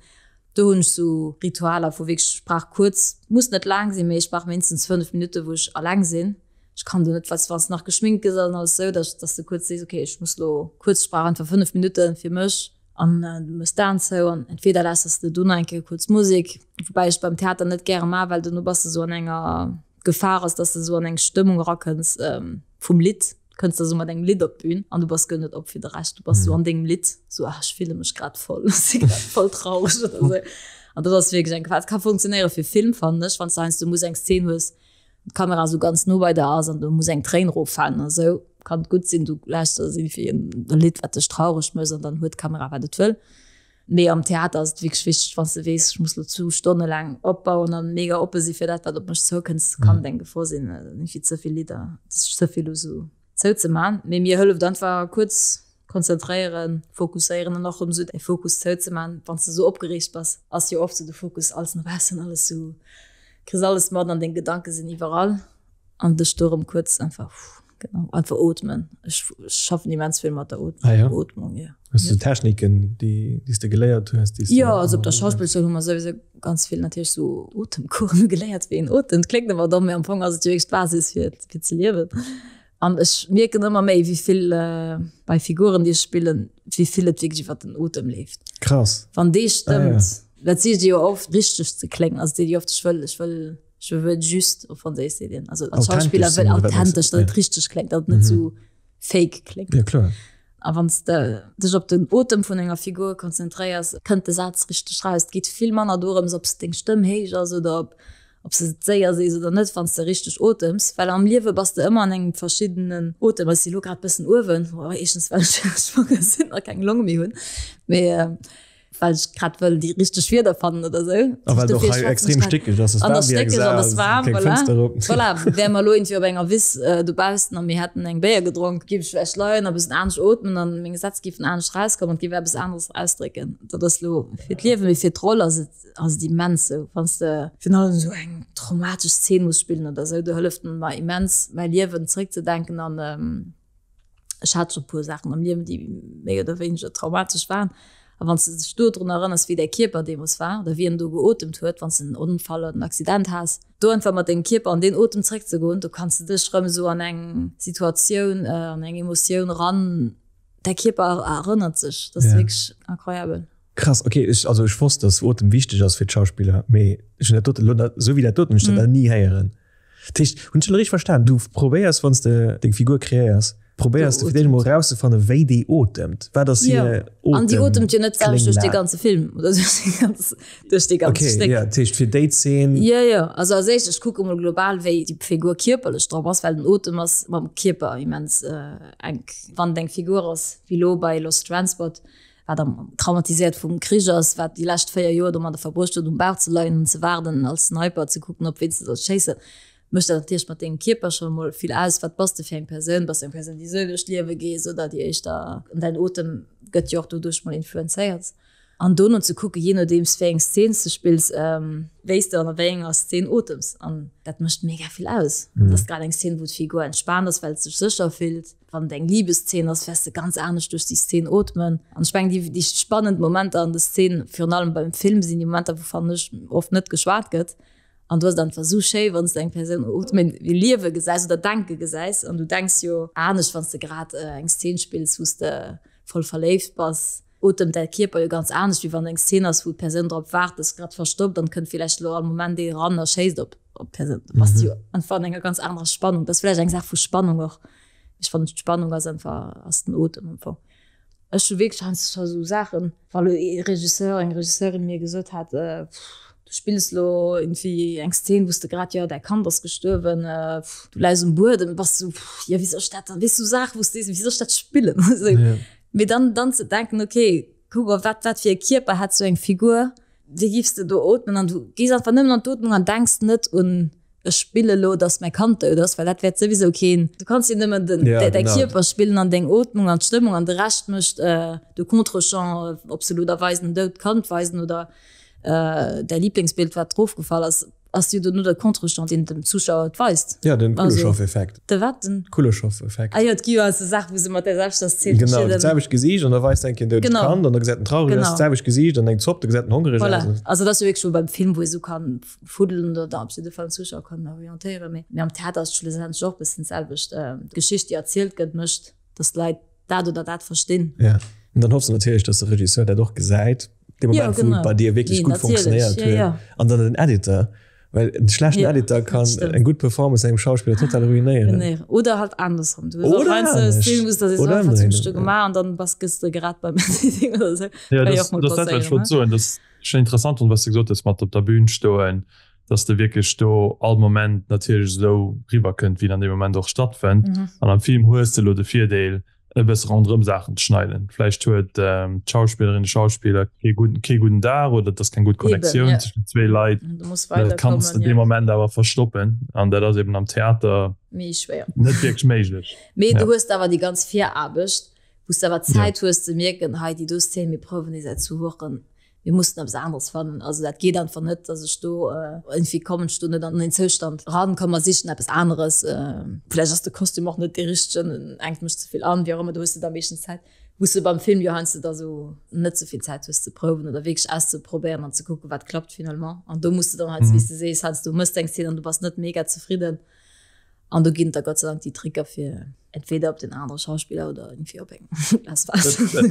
Do hunn ech sou Ritualer vu wierklech, ech brauch kuerz, muss net laang sinn, mee ech brauch mindestens 5 Minutte wou ech alleng sinn. Ech kann do net, weess wann s de nach geschminkt gëss an alles sou, dass dass de kuerz sees, okay ech muss lo kuerz, ech brauch einfach 5 Minutte fir mech an du méchs d'Aen zou an entweder lauschters de do nach eng Kéier kuerz Musek, woubäi ech beim Theater net gäre maa, well dono bass de sou an enger, d'Gefahr ass, dass de sou an eng Stëmmung erakënns vum Lidd. Kënns da sou mat engem Lidd op d'Bün an du bass guer net op fir de Rescht. Du bass sou an dengem Lidd, sou ah ech fille mech grad voll, ech si grad voll traureg oder sou. An dat ass wierklech eng Gefahr. Et ka funktionéiere fir Film, fannen ech, wann s de heiansdo muss eng Szen hues, d'Kamera sou ganz no bei der ass an do muss eng Tréin eroffalen a sou, kann et gutt sinn, du lauschters iergendwéi e Lidd, wat dech traureg mécht an dann huet d'Kamera wat et wëll. Mee am Theater ass et wierklech wichteg, wann s de weess, ech muss lo zwou Stonne laang opbauen an mega oppe si fir dat, wat op mech zoukënnt, kann et eng Gefor sinn, iergendwéi ze vill Lidder, sech ze vill u sou zouzeman. Mee mir hëlleft einfach kuerz konzentréieren, fokusséieren an och erëm sou däi Fokus zouzeman, wann s de sou opgereegt bass, ass jo oft sou de Fokus alles no baussen, alles sou, kriss alles mat an deng Gedanke sinn iwwerall an dech do erëm kuerz einfach. Genau, einfach ootmen. Ech schaffen immens vill mat der Ootmung. Ah, ja. Ootmung, ja. Hues du Techniken, déi, déi s de geléiert hues? Déi s du Ja, also op der Schauspillschoul hu mer souwisou ganz vill natierlech sou Otemcoursen geléiert, wéi een otemt. Kléngt ëmmer domm, mee am Fong ass et jo wierklech d'Basis fir, fir ze liewen. An ech mierken ëmmer méi, wéi vill bei Figuren, déi ech spillen, wéi vill et wierklech iwwer den Otem leeft. Krass. Wann dee stëmmt, Ah, ja. dat seet jo oft, richteg ze kléngen. Also seet jo oft, ech wëll, ech wëll Je veux être juste op Franséisch seet een. Also als Schauspiller wëll authentesch, datt et richteg kléngt, datt et net sou fake kléngt. Ja kloer. A wann s de dech op den Otem vun enger Figur konzentréiers, kënnt de Saz richteg raus. Et geet vill manner dorëms, ob s deng Stëmm héich ass oder ob ob s de et séier sees oder net, wann s de richteg otems. Well am Liewe bass de ëmmer an engem verschiddenen Otem. Ech si lo grad bëssen uewen, éischtens well ech schwanger sinn a keng Long méi hunn, mee well ech grad wëll déi richteg Wierder fannen oder sou. A well et och hei extrem stéckeg ass, et ass warm wéi eng Sau, et ass waarm, keng Fënster op. Voilà, wäre mer elo iergendwéi op enger Wiss dobaussen a mir hätten eng Béier gedronk, géif ech vläicht leien a bëssen anescht ootmen an meng Sätz géifen anescht rauskommen an et géif eppes aneres ausdrécken. Dat ass elo fir d'Liewen, mee fir d'Roll ass et ass et immens sou, wann s de virun allem esou eng traumatesch Zeen muss spillen oder sou, do hëlleft mer immens mäi Liewen zeréckzedenken an ech hat scho puer Saachen am Liewen, déi méi oder wéineger traumatesch waren. A wann s de dech do drun erënners, wéi däi Kierper deemools war oder wéi en do geotemt huet, wann s de en Onfall oder en Accident has, do einfach mat dengem Kierper an deen Otem zeréckzegoen, do kanns de dech rëm esou an eng Situatioun, an eng Emotioun ran, däi Kierper erënnert sech. Dat ass wierklech incroyabel. Krass, ok, ech, also ech wosst, dass Otem wichteg ass fir d'Schauspiller, mee ech hunn dat doten elo nach, esou wéi dat doten, hunn ech dat nach ni héieren. Dat heescht, hunn ech elo richteg verstan, du probéiers, wann s de deng Figur kreéiers, probéiers de fir d'éischt emol erauszefannen, wéi déi otemt, wat ass hir Otem? An déi otemt jo net d'selwecht duerch dee ganze Film oder duerch déi ganz, duerch dee ganze Stéck. Ok, jo, dat heescht fir déi Zeen. Jo, jo, also als éischt, ech kucke mol global, wéi déi Figur kierperlech drop ass, well den Otem ass mam Kierper immens enk. Wann et eng Figur ass, wéi elo bei Lost Transport, wat am traumatiséiert vum Krich ass, wat déi lescht 4 Joer domadder verbruecht huet, um Bauch ze leien an ze waarden, als Sniper ze kucken, op ween s de solls schéissen, mécht dat natierlech mat dengem Kierper scho mol vill aus. Wat bass de fir eng Persoun? Bass de eng Persoun, déi esou duerch d'Liewe gees oder déi éischter, an däin Otem gëtt jo och doduerch mol influenzéiert. An dono ze kucken, jee nodeems wéi eng Szen s de spills, wéi s de an wéi enger Szen otems. An dat mécht mega vill aus. Ass et grad eng Szen, wou d'Figur entspaant ass, well se sech sécher fillt? Wann et eng Libeszeen ass, wäers de ganz anescht duerch déi Szene ootmen. An ech mengen, déi, déi spannend Momenter an de Szenen, virun allem beim Film, sinn déi Momenter, wou, fannen ech, oft net geschwat gëtt. An do ass et einfach esou schéi, wann s de eng Persoun ootmen, wéi liewe gesäis oder denke gesäis. An du denks jo anescht, wann s de grad eng Szene spills, wou s de voll verléift bass, otemt däi Kierper jo ganz anescht, wéi wann eng Szene ass, wou d'Persoun drop waart, ass grad verstoppt an kënnt villäicht elo all Moment ee ran a schéisst op op d'Persoun. Da bass du jo einfach an enger ganz anerer Spannung. Dat ass villäicht eng Saach vu Spannung och. Ech fannen d'Spannung ass einfach ass den Otem am Fong. Ech hu wierklech heiansdo scho sou Saachen, wa lo ee Regisseur, eng Regisseurin mir gesot hat, du spills lo irgendwie eng Szene, wou s de grad, jo däi Kand ass gestuerwen, du läis um Buedem, bass sou, jo wéi soll ech dat dann, weess sou Saachen, wou s de sees, wéi soll ech dat spillen? Esou. Mee dann, dann ze denken, okay, kuck op wat, wat fir e Kierper hätt sou eng Figur, wéi giffs de do ootmen? An du gees einfach nëmmen an d'Ootmung an denks net un, ech spille lo, dass mäi Kand dout ass, well dat wäert souwisou keen, du kanns jo nëmmen den, ja, däi Kierper spillen an deng Ootmung an d'Stëmmung an de Rescht mécht de Contrechamp, ob se lo da weisen en dout Kand weisen oder däi Liblingsbild, wat drofgefall ass. Ass jo dono de Contrechamp, deen dem Zuschauer et weist. Ja, den Kuleshov-Effekt. De wat? Den Kuleshov-Effekt. Ah jo, et gi jo also Saachen, wou se mat där selwechter Szene Genau, dat selwecht Gesiicht an da weist eng Kéier en doudegt Kand an da gesäit en traureg aus, dat selwecht Gesiicht an eng Zopp, da gesäit en hongereg aus. Voilà, also dat ass jo wierklech wou beim Film, wou ee sou kann fuddelen oder op jidde Fall den Zuschauer kann orientéieren. Mee am Theater ass et schlussendlech och e bëssen d'selwecht. D'Geschicht, déi erzielt gëtt, mécht, dass d'Leit dat oder dat verstinn. Ja, an dann hoffs de natierlech, dass de Regisseur dat och gesäit, dee Moment, ja, wou et bei dir wierklech nee, gutt funktionéiert huet. Ja, ja. An dann den Editor, well en schlechten ja, Editor kann eng gutt Performance engem Schauspiller total ruinéieren. Ruinéieren. Oder halt andersrum. Du hues och heiansdo Szenen, wou s du sees, oh, wat hunn ech do gemaach? An dann bass, gëss de gerett beim Editing oder sou. Ja, das, das, dat, wat ech wollt soen, das schon interessant, wat du gesot hues mat op der Bühn stoen, dass de wierklech do all Moment natierlech esou riwwerkënnt, wéi en an deem Moment och stattfënnt. An am Film hues de elo de Virdeel, e bësse ronderëm Saachen ze schneiden. Vläicht huet d'Schauspillerin, de Schauspiller kee gudden, kee gudden Dag oder et ass keng gutt Connectioun tëschent den zwee Leit. Dat kanns de dee Moment awer verstoppen an dat ass eben am Theater méi schwéier, net wierklech méiglech. Mee du hues awer déi ganz Viraarbecht, wou s de awer Zäit hues ze mierken, hei déi do Szene, mir prouwen déi säit zwou Wochen, mir mussen eppes aneres fannen. Also dat geet einfach net, dass ech do irgendwie kommen ech do net an den Zoustand ran, komm mer sichen eppes aneres. Vläicht ass de Kostüm och net dee richtegen, en enkt mech ze vill an, wéi och ëmmer. Do hues de da meeschtens Zäit, wou s de beim Film jo heiansdo da sou net sou vill Zäit hues ze prouwen oder wierklech auszeprobéieren an ze kucken, wat klappt finalement. An do muss de dann heiansdo, wéi s de sees, heiansdo mëss de eng Szene an du bass net mega zefridden. An do ginn et da Gott sei Dank déi Tricker fir. Entweder op den anere Schauspiller oder irgendwie op eng Glas Waasser.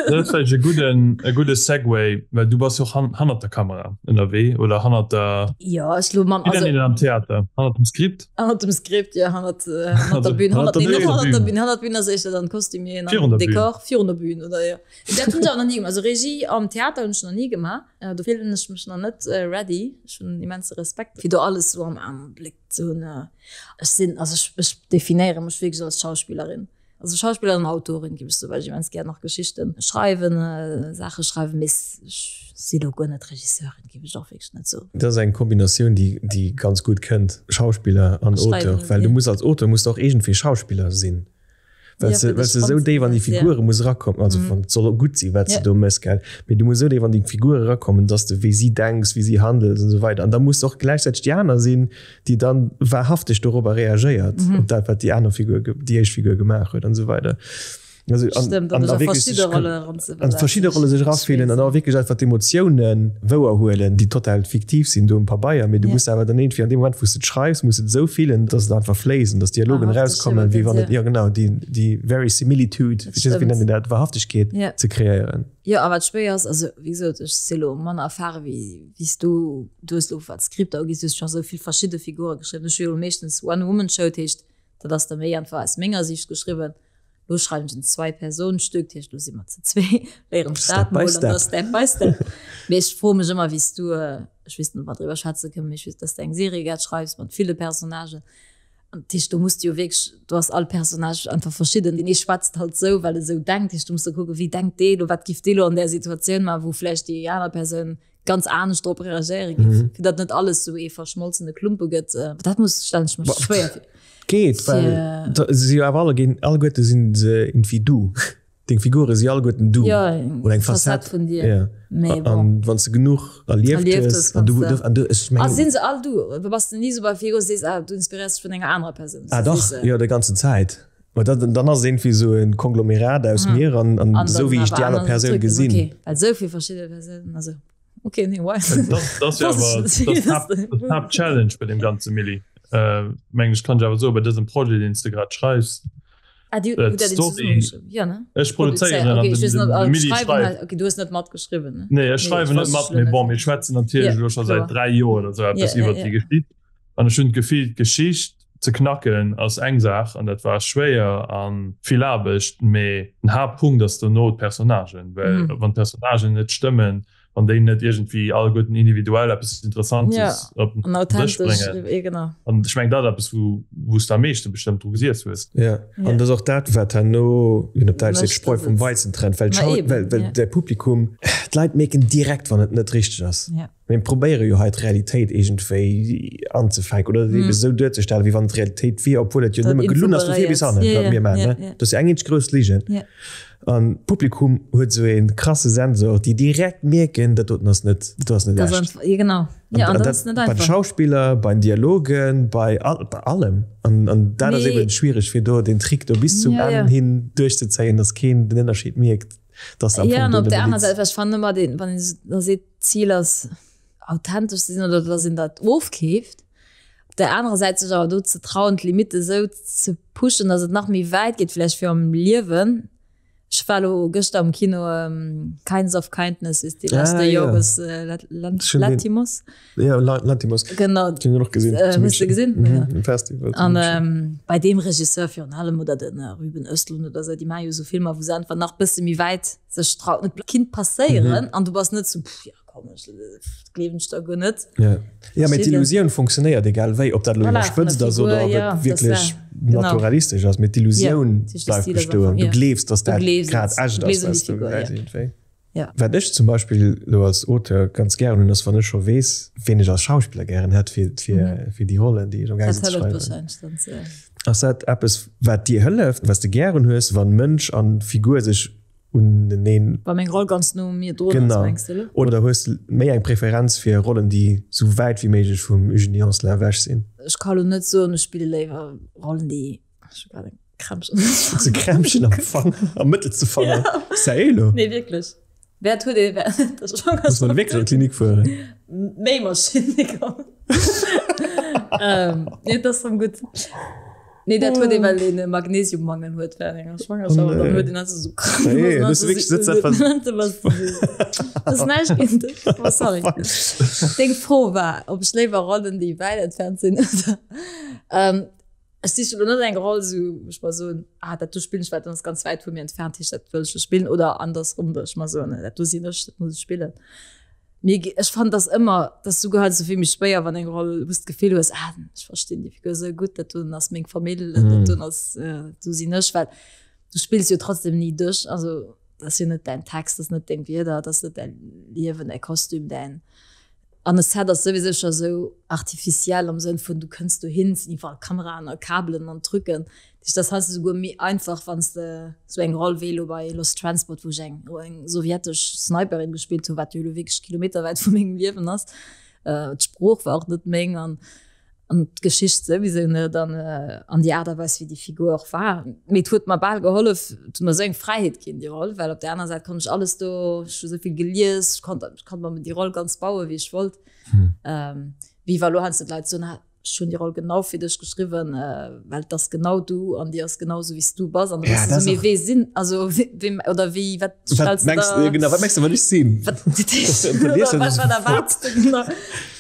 Dat ass vläicht e gudden, e gudde Segway, well du bass jo och hannert der Kamera ënnerwee oder hannert der. Jo, ech lo mam. Wéi nennt een dat am Theater? Hannert dem Skript? Hannert dem Skript, jo, hannert, hannert der Bühn. Hannert, nee, net hannert der Bühn. Hannert der Bühn ass éischter dann Kostümier an Dekor. Virun der Bühn, oder jo. Dat hunn ech awer nach ni gemaach. Also Regie am Theater hunn ech nach ni gemaach. Do fillen ech mech nach net ready. Ech hunn immense Respekt, fir do alles esou am, am Bléck ze hunn. Ech sinn, also ech, ech definéiere mech wierklech als Schauspillerin. Also Schauspillerin an Autorin ginn ech sou, well ech immens gär nach Geschichten schreiwen, Saache schreiwen, mee ech si lo guer net Regisseurin, géif ech och wierklech net soen. Dat ass eng Kombinatioun, déi, déi ganz gutt kënnt, Schauspiller an Auteur, well du muss als Auteur muss de och iergendwéi Schauspiller sinn. Well se, well se esou déif an déi Figure muss erakommen, also wann et soll och gutt sinn, wat s de do méchs, gell, mee du muss esou déif an déi Figure erakommen, dass de wéi si denks, wéi si handelt an esou weider. An da muss och gläichzäiteg déi aner sinn, déi dann wahrhafteg dorobber reagéiert, op dat, wat déi aner Figur, déi éischt Figur gemaach huet an esou weider. Also, an, Stimmt, an an da wierklech verschidde sech Rolle eranzeversetzen. an verschidde Rolle sech erafillen an och wierklech einfach d'Emotiounen wouerhuelen, déi total fiktiv sinn do um Pabeier, mee du Ja. muss awer dann iergendwéi an deem Moment, wou s de et schreifs, muss et esou fillen, dass et einfach fléisst an dass Dialogen Wahrhafteg erauskommen, wéi wann et, iwwergëtt, jo genau, déi, déi Verisimilitude, Dat wéi nennt stëmmt. een dat, Wahrhaftegkeet Ja. ze kreéieren. Jo, a wat schwéier ass, also wéi gesot, ech si lo manner erfare wéi, wéi s du, du hues lo wat Skripter ugeet, du hues scho sou vill verschidde Figure geschriwwen, ech hu jo meeschtens One-Woman-Show, dat heescht, dat ass da méi einfach aus menger Siicht geschriwwen. Lo schreiwen ech en Zweipersonenstück, dat heescht, lo si mer ze zwee, léieren Step d'Stad by mol an da step. step by step. Mee ech froe mech ëmmer, wéi s du, ech weess net, ob mer driwwer schwätze kënnen, mee ech weess, dass de eng Serie grad schreifs mat ville Personnagen. An dat heescht, do muss de jo wierklech, do ass all Personnage einfach verschidden. Deen ee schwätzt halt esou, well e sou denkt. Dat heescht, du muss da kucken, wéi denkt dee lo, wat giff dee lo an där Situatioun maachen, wou vläicht déi aner Persoun ganz anescht drop reagéiere giff, mhm. fir datt net alles sou ee verschmolzene Klumpe gëtt. Äh, dat muss stellen ech mech schwéier fir. Geet, well da, si jo awer alle ginn, alleguerte sinn se irgendwie du. Deng Figure si alleguerten du. Ja, oder eng Facette vun dir. Ja. Mee bon. An wann s de genuch erlieft hues, an du, an du, ech mengen. A sinn se all du? Oder bass de ni sou bei Figur, sees, ah, du inspiréiers dech vun enger anerer Persoun? Ah dach, jo, déi ganzen Zäit. Ma dann, dann ass et irgendwie sou e Konglomerat aus mhm. mir an, an, an sou wéi ech déi aner Persoun gesinn. Okay. Well sou vill verschidde Persounen, also okay, nee, why? Das, das ja awer Challenge bei dem ganze Milli. Äh, meng ech kann awer so bei dësem Projet den du grad schreifs. Ah, die, äh, Story, ja, ne? Ech produzéieren okay, ich net, ah, Milli schreift. Okay, du hast net matgeschrieben. Ne? Nee, ech schreiwen net mat, mee bon, mir schwätzen natierlech ja, scho seit 3 Joer oder so etwas ja, iwwer ja, ja. die Geschicht. An ech hunn d'Gefill, d'Geschicht ze knacken ass eng Saach an dat war schwéier a vill Aarbecht, mee den Haaptpunkt ass dono d'Personnagen, well wann d'Personnagen net stëmmen, wann déi net iergendwéi alleguerten individuell eppes Interessantes op den Dësch bréngen, an ech mengen dat ass eppes wou wou s de am meeschte bestëmmt dru gesiess hues. Jo, an dat ass och dat wat herno, wéi een op Däitsch seet, d'Spreu vum Weizen trennt, well d'Schau, well well de Publikum, d'Leit mierken direkt wann et net richteg ass. Mir probéiere jo hei d'Realitéit iergendwéi anzefänken oder et ebe esou duerzestellen, wéi wann et d'Realitéit wier, obwuel et jo nëmme gelunn ass vu vir bis hannen, wat mir maachen. Dat ass jo eng eenzeg grouss Ligen. An d'Publikum huet esou ee krasse Sensor, déi direkt mierken, dat doten ass net, dat do ass net echt. An dat bei de Schauspiller, bei den Dialogen, bei allem. An dat ass ebe schwiereg, fir do den Trick do bis zum Enn hin duerchzezéien, datt keen den Ënnerscheed mierkt, datt am Fong do nëmme Witz. Jo, an op der aner Säit, ech fannen ëmmer, wann een da seet, D'Zil ass authentesch ze sinn oder dass een dat ofkeeft. Op der anerer Säit sech awer do ze trauen, d'Limitte sou ze pushen, dass et nach méi wäit geet vläicht fir am Liewen. Ech war elo gëschter am Kino Kinds of Kindness ist die ah, de Yorgos ja. Lanthimos. Ja, Lanthimos. Genau. Den noch gesinn. Äh, hues du gesinn? Mhm, ja. Festival. An ähm, bei deem Regisseur virun allem oder den äh, Ruben Östlund oder sou, déi maache jo sou Filmer, wou se einfach nach bësse méi wäit sech traut net kinnt passéieren mhm. an du bass net so pff, ja, komm, ech, gleewen ech da guer net ja. Ja, mee d'Illusioun funktionéiert egal wéi, ob dat lo voilà, iwwerspëtzt ass oder ob ja, et wierklech naturalistesch ass, mee d'Illusioun ja, bleift bestoen. Ja. Du gleefs, dass dat grad echt ass, was du ja. Ja. Wat ech zum Beispill lo als Auteur ganz gären hunn, ass wann ech scho weess, ween ech als Schauspiller gären hätt fir, fir, mhm. fir déi Rollen, déi ech am gaang sinn ze schreiwen. Ass dat eppes, wat dir hëlleft, wat s de gären hues, wann Mënsch an Figur sech uneneen. Wa meng Roll ganz no mir drun ass, mengs de elo? Oder hues de méi eng Preferenz fir Rollen, déi sou wäit wéi méiglech vum Eugénie Anselin ewech sinn? Ech ka lo net soen, ech spille léiwer Rollen, déi, ech hu grad eng Krämpchen. Hues de Krämpchen am Fanger, am mëttelste Fanger? Ja. Sérieux elo? Nee, wierklech. Wäert huet ee, dat ass schon ganz. Muss man wierklech an d'Klinik fueren? Méimaschinn, Nico. Nee, dat ass rëm gutt. Nee, dat huet ee well een e Magnesiummangel huet während enger Schwangerschaft an dann huet een also sou Krampen. Nee, du hues wierklech sëtz einfach Dat ass näischt géint dech, ma sorry. Deng Fro war, ob ech léiwer Rollen, déi wäit entfernt sinn oder Ech siche lo net eng Roll, sou wou ech mer soen, ah dat do spillen ech, well dat ass ganz wäit vu mir entfernt, heescht dat wëll ech lo spillen oder andersrëm, datt ech mer soen, dat do sinn ech, dat muss ech spillen. Mir gi, ech fannen dass ëmmer, dass souguer heiansdo fir mech schwéier, wann eng Roll, wou s d'Gefill hues, ah ech verstinn déi Figur esou gutt, dat doen ass meng Famill, dat doen ass, dat do sinn ech, well du spills jo trotzdem ni dech, also dat ass jo net däin Text, dat ass net deng Wierder, dat ass net däin Liewen, däi Kostüm, däin. An e Set ass souwisou scho sou artificiel am Sënn vun, du kënns dohin, et sinn iwwerall Kameraen a Kabelen an Trucken. Dat heescht, dat ass heiansdo souguer méi einfach, wann s de sou eng Roll wéi elo bei Lost Transport, wou ech eng eng sowjetesch Sniperin gespillt hunn, wat jo elo wierklech kilometerwäit vu mengem Liewen ass. D'Sprooch war och net meng an An d'Geschicht souwisou net an an déi Aart a Weis, wéi déi Figur och war. Mee et huet mer bal gehollef, et huet mer esou eng Fräiheet ginn, déi Roll, well op där aner Säit konnt ech alles do, ech hu esou vill gelies, ech konnt ech konnt mer déi Roll ganz bauen, wéi ech wollt. Wéi wa lo heiansdo d'Leit soen, ah, ech hunn déi Roll genau fir dech geschriwwen, well et ass genau du an déi ass genau esou, wéi s du bass. An da bass du esou, mee wee sinn, also wee oder wéi, wat stells du da. Genau, wat mengs du, wat ech sinn? Wat, wat erwaards du genau?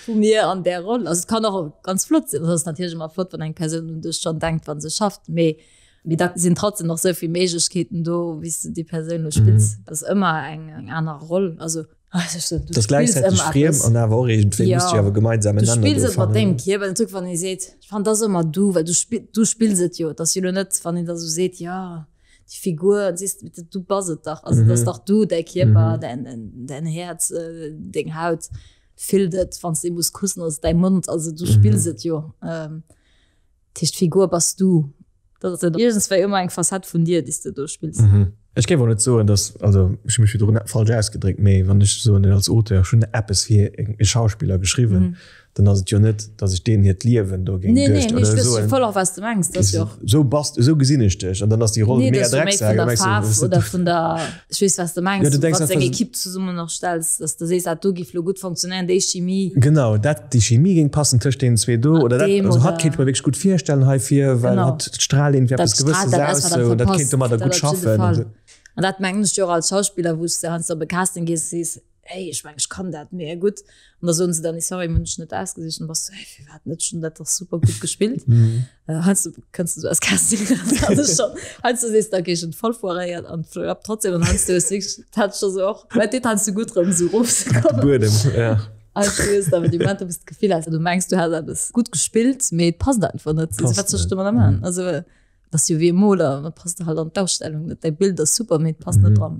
Vu mir an där Roll. Also et kann och ganz flott sinn. Et ass natierlech ëmmer flott, wann eng Persoun un dech schonn denkt, wa se schafft. Mee mee da sinn trotzdem nach esou vill Méiglechkeeten do, wéi s du déi Persoun elo spills. Et ass ëmmer eng eng aner Roll. Also du spills gläichzäiteg friem an awer och iergendwéi musst Dir awer gemeinsam en Nenner do fannen. Du spills et mat dengem Kierper. Den Truc, wann ee seet, ech fannen, dat ass ëmmer du, well du spill du spills et jo. Et ass jo elo net, wann een da sou seet, jo, déi Figur, an sees, du bass et dach. Also et ass dach du, däi Kierper, däin däin Häerz, deng Haut. Fillt et, wann s de muss kussen, ass et däi Mond, also du spills et jo. Dat heescht, d'Figur bass du. Dat ass iergendswéi ëmmer eng Facette vun dir, déi s de do spills. Ech géif och net soen, datt, also ech hu mech virdrun falsch ausgedréckt, mee wann ech soen als Auteur, ech hunn eppes fir e Schauspiller geschriwwen, dann ass et jo net, datt ech deenen hiert Liewen do géing duerch. Nee, nee, ech weess voll och, wat s de mengs. Dat ass jo och. Esou bass, esou gesinn ech dech an dann ass déi Roll mega Drecksak. Nee, dat ass jo méi vun der Faarf oder vun der. Ech weess, wat s de mengs, wann s de eng Ekipp zesummen och stells, dass de sees, dat do géif elo gutt funktionéieren, déi Chimie. Genau, dat, déi Chimie géing passen tëscht deenen zwee do oder dat, also hatt kéint ech mer wierklech gutt virstellen heifir, well hatt straalt iergendwéi eppes Gewësses aus sou an dat kéint domadder gutt schaffen. An dat mengen ech jo och als Schauspiller, wou s de heiansdo op e Casting gees a sees, hey, ech mengen, ech kann dat mega gutt. An da soen se dann, nee, sorry, mir hunn dech net ausgesicht. An da bass du, hey, firwat net, ech hunn dat dach super gutt gespillt. Mhm. Äh, heiansdo kënns du so aus Casting raus, also schon, heiansdo sees du, okay, ech hunn voll foiréiert an floppt trotzdem. An heiansdo hues du wierklech, dat hat scho so och, mä et deet heiansdo gutt, erëm esou erofzekommen. Buedem, ja. Heiansdo hues du awer déi Momenter, wou s du d'Gefill has, du mengs, du häss eppes gutt gespillt, mee et passt einfach net. Passt Wat soll ech domadder maachen? Also, Dat ass jo wéi e Moler, dat passt halt an d'Ausstellung net. Däi Bild ass super, mee et passt net dran.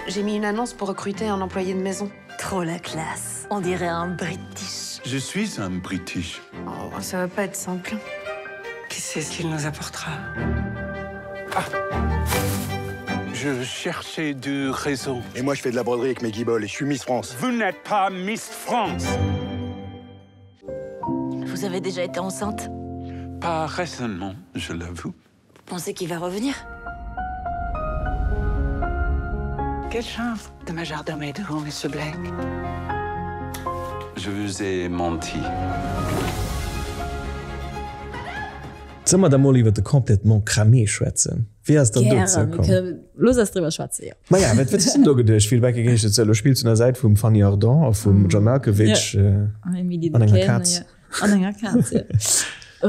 J'ai mis une annonce pour recruter un employé de maison. Trop la classe, on dirait un British. Je suis un British. Oh, ça va pas être simple. Qui sait ce qu'il nous apportera? Ah. Je cherchais du réseau. Et moi je fais de la broderie avec mes guiboles et je suis Miss France. Vous n'êtes pas Miss France. Vous avez déjà été enceinte Pas récemment, je l'avoue. Vous pensez qu'il va revenir Quelle chance de majordome est devant monsieur Black. Je vous ai menti. Solle mer da mol iwwer de Complètement cramé schwätzen? Wéi ass dann dozou komm? Gären, looss eis driwwer schwätzen, jo. Maja, wat hues du do geduecht? Vill Becke géing ech net soen. Elo spills du un der Säit vum Fanny Ardant a vum John Malkovich an enger Kaz. An enger Kaz, jo.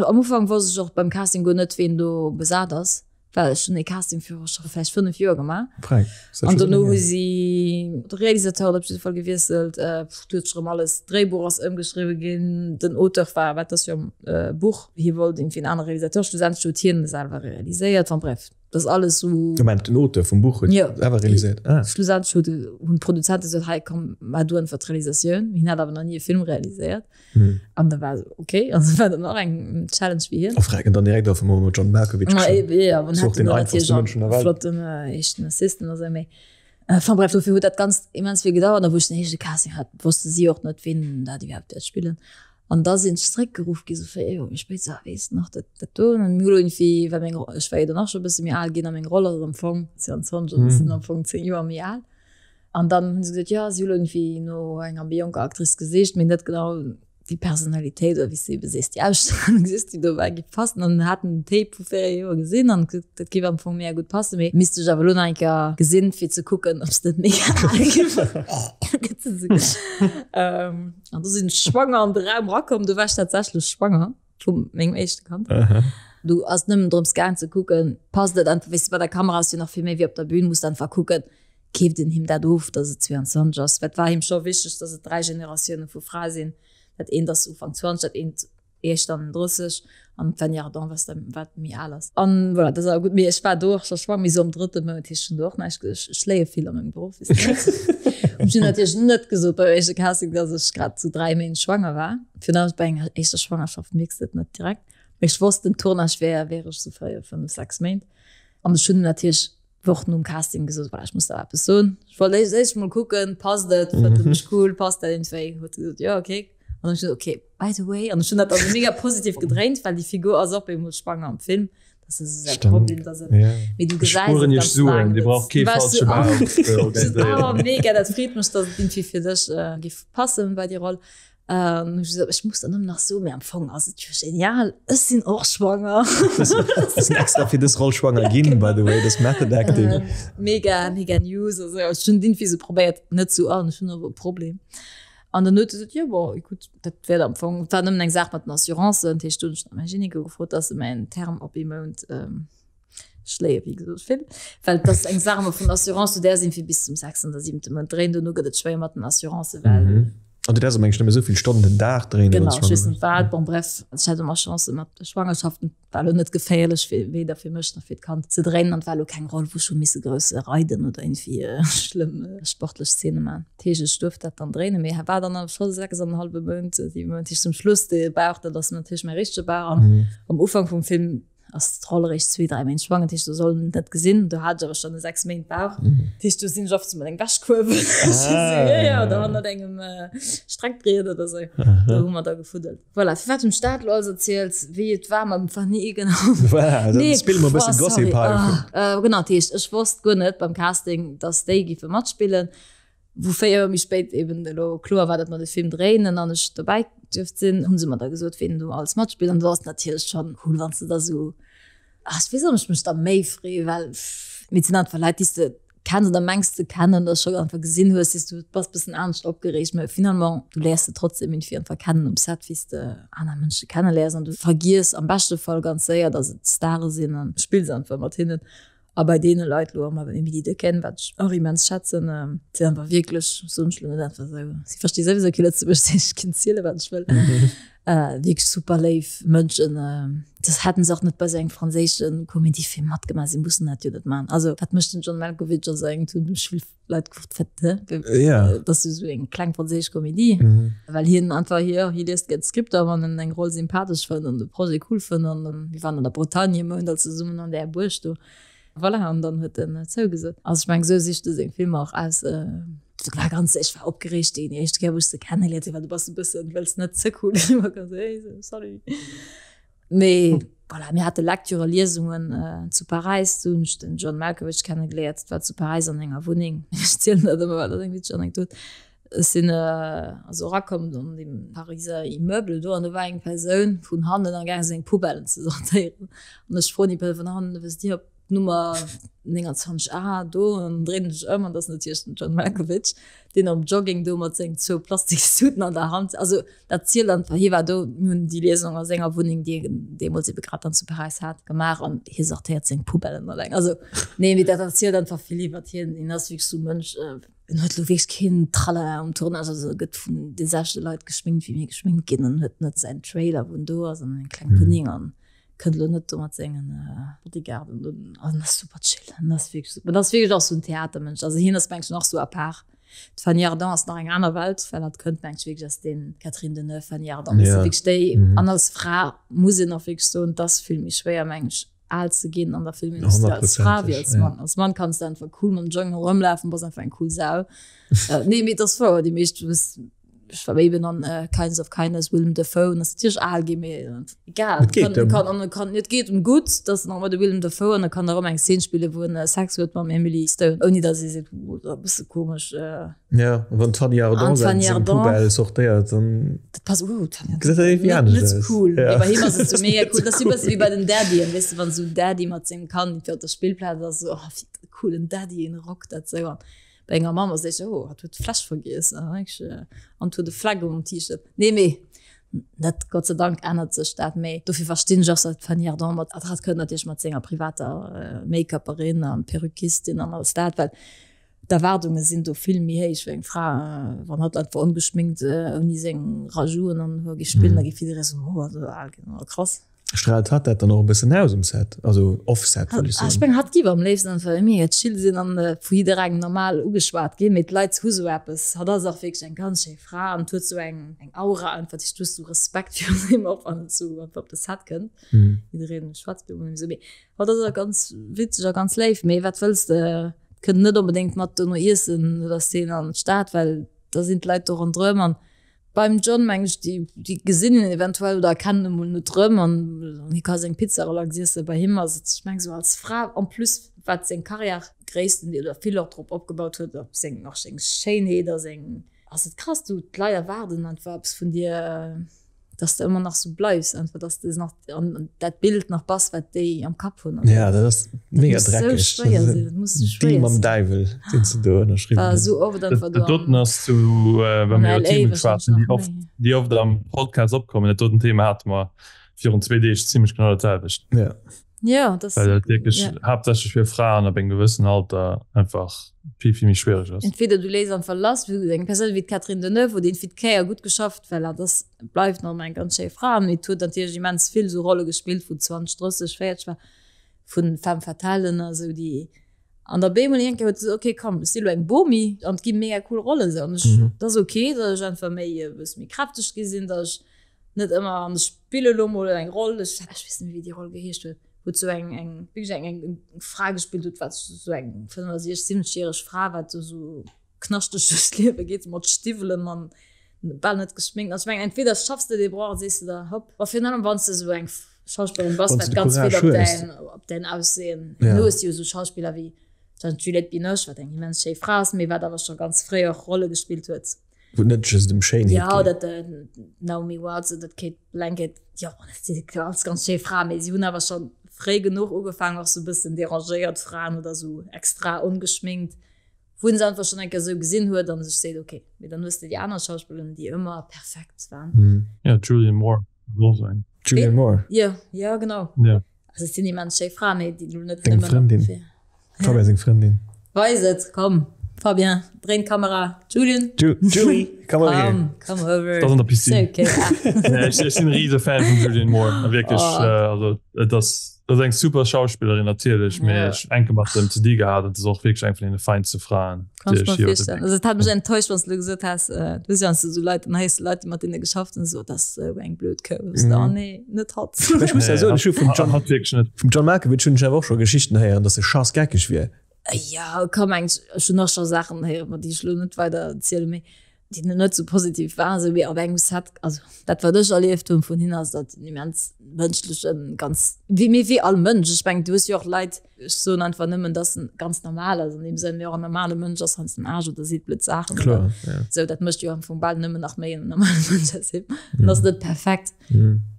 Am Ufank wosst ech och beim Casting guer net, ween do besat ass. Well ech hunn e Casting viru scho vläicht 5 Joer gemaach. Frei. An dono hu si de Realisateur huet op jidde Fall gewiesselt. Du huet sech erëm alles, d'Dréibuch ass ëmgeschriwwe ginn, den Auteur war, wat ass jo e Buch, hie wollt iergendwéi en anere Realisateur, schlussendlech huet hien selwer realiséiert. Enfin bref, dat ass alles sou. Moment, den Auteur vum Buch huet selwer realiséiert? Ah. Schlussendlech huet hunn d'Produzente gesot, hei komm, maach du einfach d'Realisatioun. Hien hat awer nach ni e Film realiséiert. Hm. An da war so, okay, also war dann nach eng Challenge fir hien. Erfreckend dann direkt auf einmal mat John Malkovich Ma eben, ja, an hat den einfachsten Mënsch vun der Welt. Flotten äh, éischten Assistant oder sou, mee äh, enfin bref, dofir huet dat Ganzt immens vill gedauert. A wou ech den éischte Casting hat, wosste si och net, ween dat iwwerhaapt wäert spillen. An da sinn ech zeréckgeruff gi sou 4 Joer méi spéit, so, ah, weess de nach dat, dat do? An mir hu lo irgendwie, well meng, ech war jo dann och scho e bësse méi al ginn a meng Roll ass am Fong 22, also sinn am Fong 10 Joer méi al. An dann hunn se gesot, jo, si hu lo irgendwie no enger méi jonker Actrice gesicht, mee net genau. Déi Personalitéit oder wéi s de ebe sees, déi Ausstrahlung, sees déi dobäi giff passen. An hat en den Tape vu 4 Joer gesinn an gesot, dat giff am Fong mega gutt passen, mee misst ech awer elo nach eng Kéier gesinn, fir ze kucken, ob s net mega al giff. An du sinn ech schwanger an de Raum rakomm, du war ech tatsächlech schwanger vu mengem éischte Kand. Du ass nëmmen drëms gaang ze kucken, passt et einfach, weess de, bei der Kamera ass jo nach vill méi wéi op der Bühn, muss de einfach kucken, Keeft en him dat of, datt et 22 ass? Well et war him scho wichteg, datt et 3 Generatioune vu Frae sinn. Dat eent ass Ufank 20, dat eent éischt an den 30 an d'Fanny Ardant, was da wat méi al ass. An voilà, dat ass awer gutt. Mee ech war do och scho schwanger, mee sou am drëtte Mount heescht ech hunn do och näischt gesot. Ech léie vill a mengem Beruff, weess de. Ech hunn natierlech net gesot beim éischte Casting, datt ech grad zu 3 Méint schwanger war. Virun allem bei enger éischter Schwangerschaft mierks de et net direkt. Mee ech wosst, den Tournage wär, wär ech sou 4, 5, 6 Méint. An ech hunn natierlech Woch nom Casting gesot, voilà, ech muss der eppes soen. Ech wollt éischt éischt mol kucken, passt et, fënnt e mech cool, passt dat iergendwéi? Huet se gesot, jo, okay. An dann hu ech gesot, okay, by the way, an ech hunn dat dann mega positiv gedréint, well déi Figur ass och bemol schwanger am Film. Dat ass esou säi Problem, dass et, mee du Ech gesäis spueren et iech ganz Suen, laang Dir net. braucht kee Du warst falsche sou, ah, Bauch ze oh, organiséieren. mega, dat freet mech, dass et iergendwéi fir dech géif passen bei déi Roll. An ech gesot, ech muss der nëmmen nach soen, mee am Fong ass et jo genial, ech sinn och schwanger. Ech sinn extra fir dës Roll schwanger ginn, by the way, das Method Acting. Mega, mega News. Also ech hunn irgendwie sou probéiert, net sou, oh, ech hunn awer e Problem. An dann huet e gesot, jo, bon, écoute, dat wäert am Fong, et war nëmmen eng Saach mat den Assurancen, dat heescht, do hunn ech nach mäi Gynéco gefrot, dass e mäin Terme op ee Mount Ech léie wéi gesot vill, well et ass eng Saach ëmmer vun Assurance, du däers irgendwie bis zum sechsten oder siwente Mount dréinen, dono gëtt et schwéier mat den Assurancen, well. Mhm. An du däers och meng ech nëmme esou vill Stonnen den Dag dréinen. Genau, ech weess net wat, bon bref, ech hat ëmmer Chance mat de Schwangerschaften, et war elo net geféierlech fir weder fir mech nach fir d'Kand ze dréinen an et war elo keng Roll wou ech hu misse grouss reiden oder irgendwie schlëmm sportlech Szene man. Dat heescht ech duerft dat dann dréinen, mee war dann awer scho 6 an en hallwe Mount, 7 Mount, dat heescht zum Schluss de Bauch, dat ass natierlech mäi richtege Bauch an am Ufank vum Film ass d'Roll eréischt zwee, dräi Méint schwanger, dat heescht, do soll en et net gesinn. Do hat ech awer schonn e 6 Méint Bauch. Dat heescht, do sinn ech oft sou mat engem Wäschkuerf ja, ja, oder hannert engem Streckbriet oder sou. Do hu mer da gefuddelt. Voilà, firwat hunn ech dat elo alles erzielt? Wéi et war mam Fanny, genau. Voilà, dann spille mer e bësse Gossip hei. Genau, dat heescht, ech wosst guer net beim Casting, dass déi géife matspillen. Wou 4 Joer méi spéit eben elo kloer war, datt mer de Film dréinen an ech dobäi duerft sinn, hu se mer da gesot, ween do alles matspillt. An do ass natierlech schonn cool, wann s de da sou, ach ech weess net, ob ech mech da méi freeë, well mee et sinn einfach Leit, déi s de kenns oder mengs ze kennen oder scho einfach gesinn hues, weess du, bass bëssen anescht opgereegt, mä finalement, du léiers se trotzdem irgendwie einfach kennen um Set, wéi s de aner Mënsche kenneléiers an du vergiess am beschte Fall ganz séier, datt et Stare sinn an spills einfach mat hinnen. A bei deene Leit elo am Emily Dequenne, wat ech och immens schätzen, sinn einfach wierklech, soen ech elo net einfach esou, si versti souwisou kee Lëtzebuergesch, dat heescht ech kéint ziele wat ech wëll, wierklech super léif Mënschen. Das hätten se och net bei esou engem franséische Komediefilm matgemaach, si mussen dat jo net maachen. Also wat mécht den John Malkovich a sengem Tun? Ech vill Leit gefrot, wat, hä? Ja. Dat ass jo esou eng kleng franséisch Komedie. Well hien einfach, hie, hie liest gär d'Skripter, wann en eng Roll sympathesch fënnt an de Projet cool fënnt. An mir waren an der Bretagne e Mount all zesummen an där Buerg do. Voilà, an dann huet en zougesot. Also ech meng, esou sicht e seng Filmer och aus. Dat war ganz, ech war opgereegt déi éischt Kéier, wou ech se kennegeléiert hunn, well du bass e bëssen, wëlls net ze cool riwwerkommen, sou, hey, salut. Mee voilà, mir hate Lecture, Liesungen zu Paräis, do hunn ech den John Malkovich kennegeléiert. Dat war zu Paräis an enger Wunneng. Ech zielen dat ëmmer, well dat ass eng witzeg Anekdot. Ech sinn also erakomm an deem Pariser Immeuble do an do war eng Persoun vun hannen amgaangen seng Poubellen ze sortéieren. An ech froen déi Persoun vun hannen, Wësst Dir, ob d'Nummer 29 A do? An dann dréinen ech mech ëm an dat ass natierlech den John Malkovich. deen am Jogging do mat sengen zwou Plastikstuten an der Hand, also dat zielt einfach, hie war do, mir hunn déi Liesung a senger Wunneng, déi en deemools ebe grad dann zu Paräis hat, gemaach an hie sortéiert seng Poubellen eleng. Also nee, mee dat erzielt einfach vill iwwert hien, hien ass wierklech sou e Mënsch, en huet elo wierklech keen Tralala um Tournage, also e gëtt vun de selwechte Leit geschminkt wéi mir geschminkt ginn an huet net säin Trailer wou en do ass an eng kleng Wunneng an Kënnt elo net do mat sengen Bodyguarden do, an ass super chill, en ass wierklech super, en ass wierklech och sou en Theatermënsch, also hien ass mengen ech nach sou à part. D'Fanny Ardant ass nach eng aner Welt, well hatt kënnt mengen ech wierklech aus deem Catherine Deneuve, Fanny Ardant, dat si wierklech déi, an als Fra muss een och wierklech soen, et ass vill méi schwéier mengen ech al ze ginn an der Filmindustrie als Fra wéi als Mann. Als Mann kanns de einfach cool mam Jogging erëmlafen, bass einfach eng cool Sau. Nee mee et ass wouer, déi meescht. Ech war eben an Kinds of Kindness, Willem Dafoe, an ass natierlech al ginn, mee egal. Et geet ëm. Kann, an kann, et geet ëm gutt, dass nach ëmmer de Willem Dafoe an e kann nach ëmmer eng Szene spillen, wou en Sex huet mam Emily Stone, ouni dass ee seet, Ooh, dat ass e bësse komesch. Ja, a wann d'Fanny Ardant An d'Fanny seng Ardant. Poubelle sortéiert, dann. Dat passt, ooh, d'Fanny Gesäit dat iergendwéi Ardant, anescht net aus. cool. Ja. Mee bei him ass et sou mega Net cool. sou Dat ass sou e cool. bësse wéi bei den Daddyen, weess de, wann esou en Daddy mat sengem Kand irgendwie op der Spillplaz ass, sou, oh, wéi coolen Daddy, en rockt dat sou an. Bei enger Mamm ass éischter, oh, hatt huet d'Fläsch vergiess, an huet e Fleck um T-Shirt. Nee, mee net, Gott sei Dank ännert sech dat. Mee dofir verstinn ech och, datt d'Fanny Ardant mat, hatt kënnt natierlech mat senger privater Make-upperin an Perruquistin an alles dat, well d'Erwaardunge sinn do vill méi héich wéi eng Fra, wann hatt einfach ongeschminkt ouni seng Rajouten an Hoer géif spillen, da géif jidderee soen, oh, ass al ginn, oh krass. Straalt hatt dat dann och e bëssen aus um Set? Also off Set, wëll ech soen. Ech mengen, hatt giff am léifsten einfach mega chill sinn an vu jidderengem normal ugeschwat ginn, mee d'Leit hu sou eppes. Hatt ass och wierklech eng ganz schéi Fra an huet sou eng Aura einfach, dat heescht, du hues sou Respekt virun him, och wann et sou einfach op de Set kënnt. Jiddereen schwätzt mat him sou, mee hatt ass och ganz witzeg a ganz léif. Mee wat wëlls de, et kënnt net onbedéngt mat dono iessen oder Szene an d'Stad, well da sinn d'Leit do ronderëm an Beim John meng ech, déi, déi gesinn en eventuell oder erkennen e mol net rëm an hie ka seng Pizza relax iessen. Bei him ass et, ech meng sou als Fra, en plus wat seng Karriär gréisstendeel oder vill och drop opgebaut huet, op seng, och seng Schéinheet a seng, ass et krass, du, d'Leit erwaarden einfach eppes vun dir. dass de ëmmer nach sou bleifs einfach, dass de nach an dat Bild nach bass, wat déi am Kapp hunn. Ja, dat ass mega dreckeg. Dat muss sou schwéier sinn, dat muss sou schwéier sinn. Deal mam Däiwel, deen s de do ënnerschriwwen hues. Sou oft einfach do. Dat doten ass zu, wa mir iwwer Themen schwätzen, déi oft, déi oft am Podcast opkommen, dat doten Thema hate mer virun zwee Deeg zimmlech genau dat selwecht. Ja. Ja, das, Well dat wierklech ja. haaptsächlech fir Fraen ab engem gewëssen Alter einfach vill, vill méi schwiereg ass. Entweder du léiss einfach lass, wéi eng Persoun wéi d'Catherine Deneuve huet iergendwéi d'Kéier gutt geschafft, well hatt ass, bleift nach ëmmer eng ganz schéi Fra, mee huet natierlech immens vill esou Rolle gespillt, wou 20, 30, 40 war, vu Femme fatalen a sou, déi an da bemol iergendkéier huet se gesot, ok komm, ech si lo eng Bomi an et gi mega cool Rollen esou an ech, dat ass ok, datt ech einfach méi e bësse méi kräfteg gi sinn, datt ech net ëmmer an ech spille lo mol eng Roll, ech ech weess net méi wéi déi Roll geheescht huet, wou sou eng eng wierklech eng eng Fra gespillt huet, wat sou eng 65, 70 järeg Fra, wat do sou knaschteg duerch d'Liewe geet mat Stiwwelen an bal net geschminkt. Also ech mengen entweder schaffs de dee Broch a sees de der hopp, ma virun allem wann s de sou eng Schauspillerin bass, Wann s wat de de ganz vill Courage op hues. däin op däin Aussehen, Ja. du hues jo sou Schauspiller wéi d'Juliette Binoche, wat eng immens schéi Fra ass, mee wat awer scho ganz fréi och Rolle gespillt huet. Wou et net just ëm Schéinheet Ja, geet. oder d'Naomi Watts oder d'Cate Blanchett, jo, dat si ganz, ganz schéi Fraen, mee si hunn awer scho fréi genuch ugefaangen, och sou e bëssen derangéiert Fraen oder sou extra ongeschminkt, wou een se einfach schonn eng Kéier sou gesinn huet a sech seet, ok, mee dann hues de déi aner Schauspillerinnen, déi ëmmer perfekt waren. Ja, d'Julianne Moore ass och sou eng. D'Julianne Moore? Jo, jo, genau. Ja. Also et sinn immens schéi Fraen, mee déi elo net Deng nëmmen Frëndin. fir. Fabien seng Frëndin. Weis et, komm Fabien, dréin d'Kamera, Julien. Ju Julie, come over here. Come, come over. Dat ass an der Piscine. It's okay. Nee, ech, ech sinn e riese Fan vum Julianne Moore. A wierklech, Oh. äh, also et ass, dat ass eng super Schauspillerin natierlech, mee Ja. ech enke mat em ze di gehat, et ass och wierklech eng vun deene feinste Fraen, Kann déi ech ech mer je op der virstellen. Bühn Also et hat mech enttäuscht, wann s du elo gesot häss, du hues jo heiansdo esou Leit, dann héiers du Leit, déi mat deene geschafft hunn, esou, dat ass esou eng blöd Kou. Wou s de, oh nee, net hatt. Ech muss ja soen, ech hu vum John, Hatt wierklech net. vum John Malkovich hunn ech awer och scho Geschichten héieren, datt e schassgeckeg wier. Jo, komm, eng, ech hunn och scho Saachen héieren, ma déi ech elo net weider erzielen, mee déi net sou positiv waren, sou wéi op engem Set, also dat wat ech erlieft hunn vun hinne ass dat en immens mënschlechen, ganz wéi mee wéi all Mënsch. Ech mengen du hues jo och Leit, ech soen einfach nëmmen, dass en ganz normal ass an deem Sënn, mee och en normale Mënsch ass heiansdo en Aarsch oder seet blöd Saachen oder Kloer, ja. sou. Dat mécht jo am Fong bal nëmmen nach méi en normale Mënsch aus him. En ass net perfekt,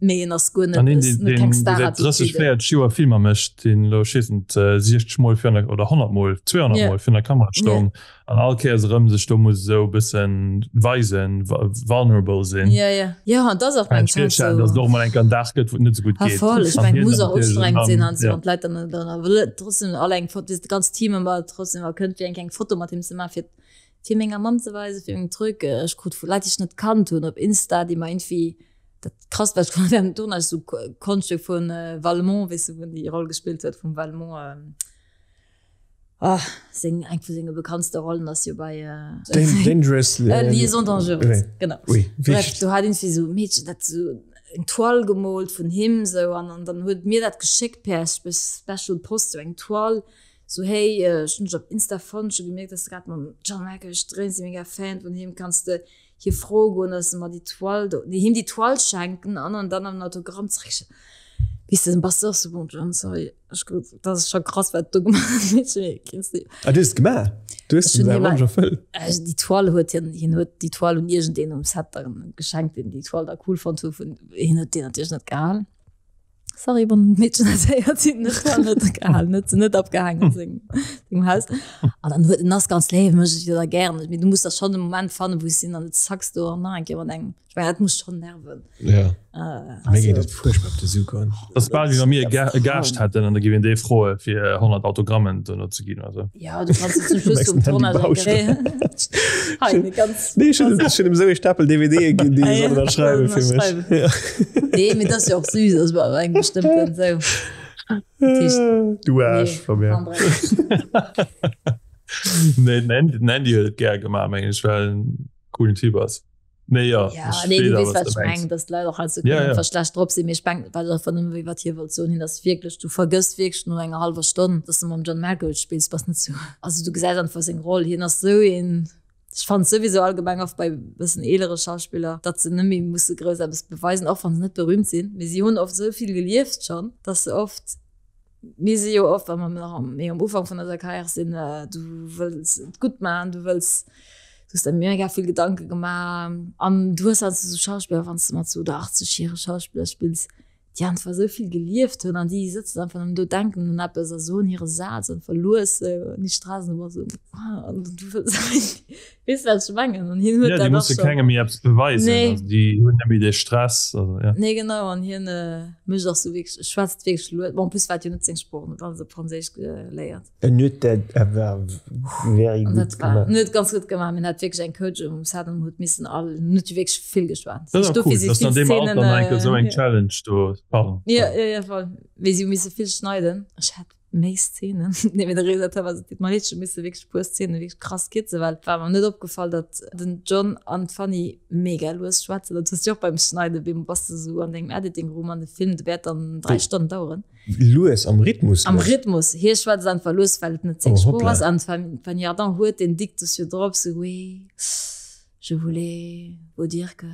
mee en ass guer net, An een, ass deen, net keng deen säit 30, Starattitüde. 40 Joer Filmer mécht, deen elo ech weess net 60 Mol virun der, oder 100 Mol, 200 Ja. Mol virun der Kamera Ja. stoung, An all Kéiers erëm sech do muss esou e bëssen weisen, vulnerable sinn. Ja, ja. Jo, an 't ass och Kann meng ech virstellen, Chance dass et och mol eng Kéier en Dag gëtt, wou et net esou gutt Ah, geet. voll. Ech An mengen, hien muss dann och natierlech ustrengend sinn dann, an esou, ja. wann d'Leit dann dann awer trotzdem all eng Foto, dat ganzt Team ëmmer trotzdem ëmmer kënnt, fir eng kleng Foto mat him ze maachen, fir fir menger Mamm ze weisen, fir mengem Truc. Ech krut vu Leit, déi ech net kannt hunn, op Insta, déi mer iergendwéi dat krasst, wat ech krut, während dem Tournage, esou Konschtstück vun Valmont, weess de, wou en déi Roll gespillt huet vum Valmont, Oh, seng, eng vu senge bekanntste Rollen ass jo bei äh, Dangerous äh, Liaison dangereuse. Oui. Genau. Oui, Bref, do hat irgendwie so Mädchen dat so eng Toile gemoolt vun him sou an an dann huet mir dat geschéckt per Special Post sou eng Toile so hey ech hunn dech op Insta fonnt, ech hu gemierkt dass de grad mam John Malkovich dréins, si mega Fan vun him, kanns de. Hie froe goen, dass se mer déi Toile do, nee, him déi Toile schenken an an dann am Autogramm zeréck. Weess de, dann bass de och sou, bon John, sorry, ech krut, dat ass scho krass, wat du gemaach hues, mee ech kennst du. Ah, du hues et gemaach? Du hues him säi Wonsch erfëllt? Déi Toile huet hien, hien huet déi Toile un iergendeen um Set da geschenkt, deen déi Toile da cool fonnt huet, vun, hien huet déi natierlech net gehalen. Sorry, wann d'Meedchen dat héiert, si huet d'Toile net gehalen, huet se net opgehaangen a sengem Haus. An dann huet en ass ganz léif, mécht et jo da gären, mee du muss da schonn e Moment fannen, wou s de hien dann net zacks do an nach eng Kéier mat engem, ech mengen, dat muss schonn nerven. Ja, mir géing dat fuerchtbar op de Su goen. Dat ass bal wéi wa mir e Gaascht hätten an da géif een dee froe fir 100 Autogrammen dono ze ginn oder sou. Ja, du kanns zum Schluss vum Tournage eng Kéier. Hei, ne ganz. Nee, ech hunn ech hunn em esou ee Stapel DVDe ginn, déi e soll ënnerschreiwe fir mech. Ja. Nee, mee dat ass jo och süß, also bei engem bestëmmten sou. Du Aarsch vu mir. Nee, den Andy, den Andy huet et gär gemaach, mengen ech, well en coolen Typ ass. Nee, ja, ja nee, du weess, wat ech mengen, dass d'Leit och halt so ja, ja. schlecht drop sinn. Mee ech mengen, well einfach nëmme wéi wat hie wollt soen, hien ass wierklech, du vergëss wierklech no enger hallwer Stonn, dass du mam John Malkovich spills, bass net sou, also du gesäis einfach seng Roll, hien ass sou een, ech fannen souwisou allgemeng oft bei bëssen eelere Schauspiller, datt se net méi musse grouss eppes beweisen, och wann se net berühmt sinn, mee si hunn oft sou vill gelieft schonn, dass se oft Mir si jo oft, wa mer nach méi am Ufank vun eiser Karriär sinn, du wëlls et gutt maachen, du wëlls, du hues der mega vill Gedanke gemaach an du hues halt esou Schauspiller, wann s de mat sou der 80 jährege Schauspiller spills, déi einfach esou vill gelieft hunn an déi sëtzen einfach nëmmen do, denken un eppes a soen hire Saz einfach lues sou an déi stressen ëmmer sou an du wëlls Weess wat ech mengen? An hien huet ja, dat och schon. kengem méi eppes beweisen. Nee. Also, déi hunn net méi dee Stress. Also, ja. Nee, genau. An hien äh, mécht och sou wierklech, schwätzt wierklech lues. Bon, en plus war et jo net seng Sprooch, en huet alles op Franséisch geléiert. En huet dat awer very An dat war, en huet ganz gutt gemaach. Mee en hat wierklech eng Coach um Set an huet missen all, en huet jo wierklech vill geschwat. Dat ass Dofir cool, si dass vill an deem Alter Szenen, nach eng Kéier esou eng äh, Challenge do, pardon. Ja, ja, ja, voll. Mee si hu misse vill schneiden. Ech hat méi Szenen. Nee, mee de Realisateur war sou, deet mer leed, ech hu misse wierklech e puer Szenen wierklech krass kierzen, well et war mer net opgefall, datt den John an d'Fanny mega lues schwätzen. Dat hues du jo och beim Schneiden, op eemol bass de sou an dengem Editing Room an de Film, de wäert dann 3 Stonnen daueren. Lues, am Rhythmus Am lues? Rhythmus. Hie schwätzt einfach lues, well et net seng Oh, Sprooch hoppla. ass an d'Fanny Ardant huet den Dictus jo drop, sou, oui, je voulais vous dire que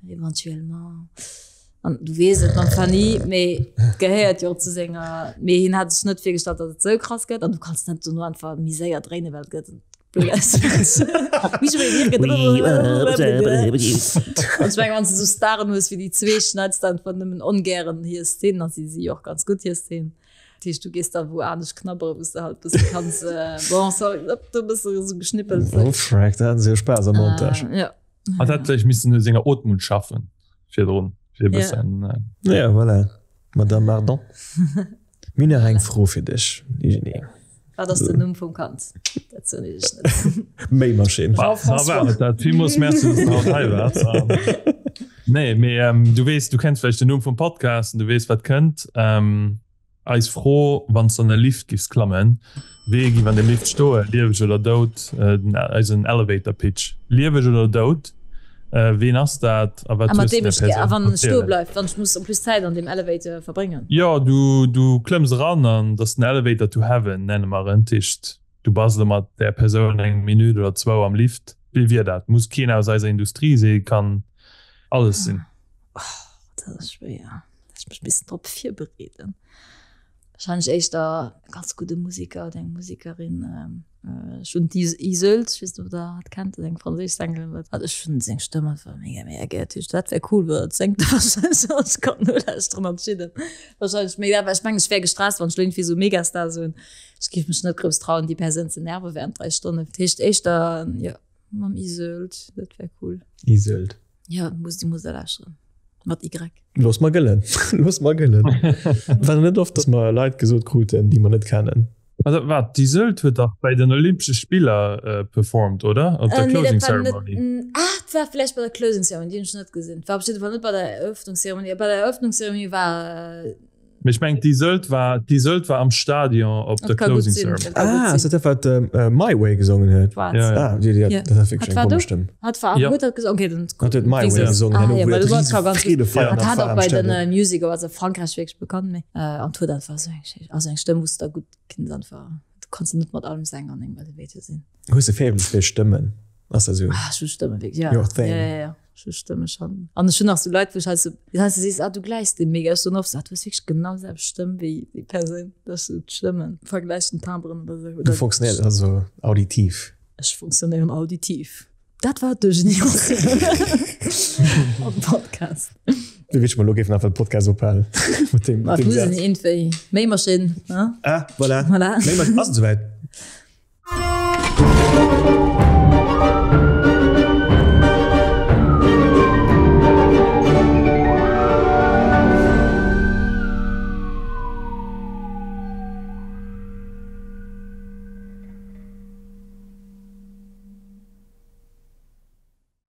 éventuellement. An du weess et mam Fanny, mee et gehéiert jo och zu senger, mee hien hat sech net virgestallt, datt et sou krass gëtt an du kanns net dono einfach méi séier dréinen, well et gëtt blöd aus. An ech mengen, wann s de sou Staren hues wéi déi zwee, schneits de einfach nëmmen ongären hir Szenen an si si jo och ganz gutt hir Szenen. Dat heescht, du gees da wou anescht knabbere, wou s de halt bësse kanns, bon sorry, do bësse sou geschnippelt. Oh freck, da haten se jo Spaass am Montage. Jo. Hat hätt vläicht missen u senger Ootmung schaffen virdrun fir e bëssen. Ja voilà, Madame Ardant. Mir hunn nach eng Fro fir dech, Eugénie. Wat ass den Numm vum Kand? Dat soen ech net. Méimaschinn. Jean-François. Dat villmools Merci, dass du haut hei waars. Nee, mee du weess, du kenns vläicht den Numm vum Podcast an du weess, wat kënnt. Eis Fro, Wann s de an e Lift giffs klammen, wee giff an deem Lift stoen, lieweg oder dout? Eisen Elevator Pitch, Lieweg oder dout, ween ass dat a wat A mat hues de deem der ech ge, a Persoun wann ech stoe verzielen? bleif, wann ech muss en plus Zäit an deem Elevator verbréngen? Jo, du du klëmms eran an et ass den Elevator to Heaven, nenne mer en. Dat heescht, du bass elo mat där Persoun eng Minutt oder zwou am Lift. Wee wier dat? Muss keen aus eiser Industrie sinn, kann alles sinn. Oh, dat ass schwéier. Ech mech missen drop virbereeden. Wahrscheinlech éischter e ganz gudde Musiker oder eng Musikerin. Ech hunn d'Iseult, ech weess net ob der hatt kennt, dat ass eng franséisch Sängerin, wat ech hunn seng Stëmm einfach mega mega gär. Dat heescht dat wär cool, well dat séngt wahrscheinlech an ech kann nolauschteren an chillen. Wahrscheinlech méi dat, well ech mengen ech wär gestresst wann ech lo iergendwéi esou Megastar soen. Ech géif mech net grouss trauen déi Persoun ze nerve während 3 Stonnen. Dat heescht éischter jo mam Iseult, dat wär cool. Iseult. Ja, muss, déi muss der lauschteren. Mat Y. Looss mer gëllen. Looss mer gëllen. War net oft, dass mer Leit gesot kruten, déi mer net kennen. Also wat, déi Sylt huet dach bäi den Olympesche Spiller performt, oder? Op der Äh, nee, Closing dat war net, Ceremony. ah, dat war vläicht bei der Closing Ceremony, déi hunn ech net gesinn. War op jidde Fall net bei der Eröffnungszeremonie. Bei der Eröffnungszeremonie war. Mee ech mengen, déi Sylt war, déi Sylt war am Stadion op der Dat ka gutt Closing sinn, Ceremony. dat ka gutt Ah, ass sinn. dat dat, wat äh, My Way gesongen huet? Schwaarz. Ja, ja. Ah, déi, déi, Ja. dat ass wierklech Hat eng war do? Bombe-Stëmm. Hat war, Ja. huet dat gesongen? Okay, dann Hat huet My Way Wéi gesongen, Ah, herno, ja, wou well dat dat ka rieseg ganz gutt. Freedefeier Hat nach hat war och am bei den Stadion. äh, Music Awards a Frankräich wierklech bekannt, mee äh, an huet einfach sou eng schéi, also eng Stëmm, wou s de da gutt kinns einfach, du kanns net mat allem Sänger an engem Elevator sinn. Hues e Faible fir Stëmmen? Ass dat esou? Ah, ech hu Stëmme wierklech, ja. Your thing. Ja, ja, ja. Ech hu Stëmme schonn. An ech hunn nach sou Leit, wou ech halt sou, déi heiansdo sees, ah, du gläichs deem mega. Ech soen oft sou, ah, du hues wierklech genau déi selwecht Stëmm wéi déi Persoun. Dat ass sou d'Stëmmen vergläichen, Timbren oder sou. Du funktionéiers also auditiv. Ech funktionéieren auditiv. Dat war d'Eugénie am Podcast. Wéi wéi ech mer elo géifen einfach de Podcast ophalen mat deem Mat deem Musen Saz. iergendwéi Méimaschinn, ne? Ah, voilà. Voilà. Méimaschinn, ass et esouwäit?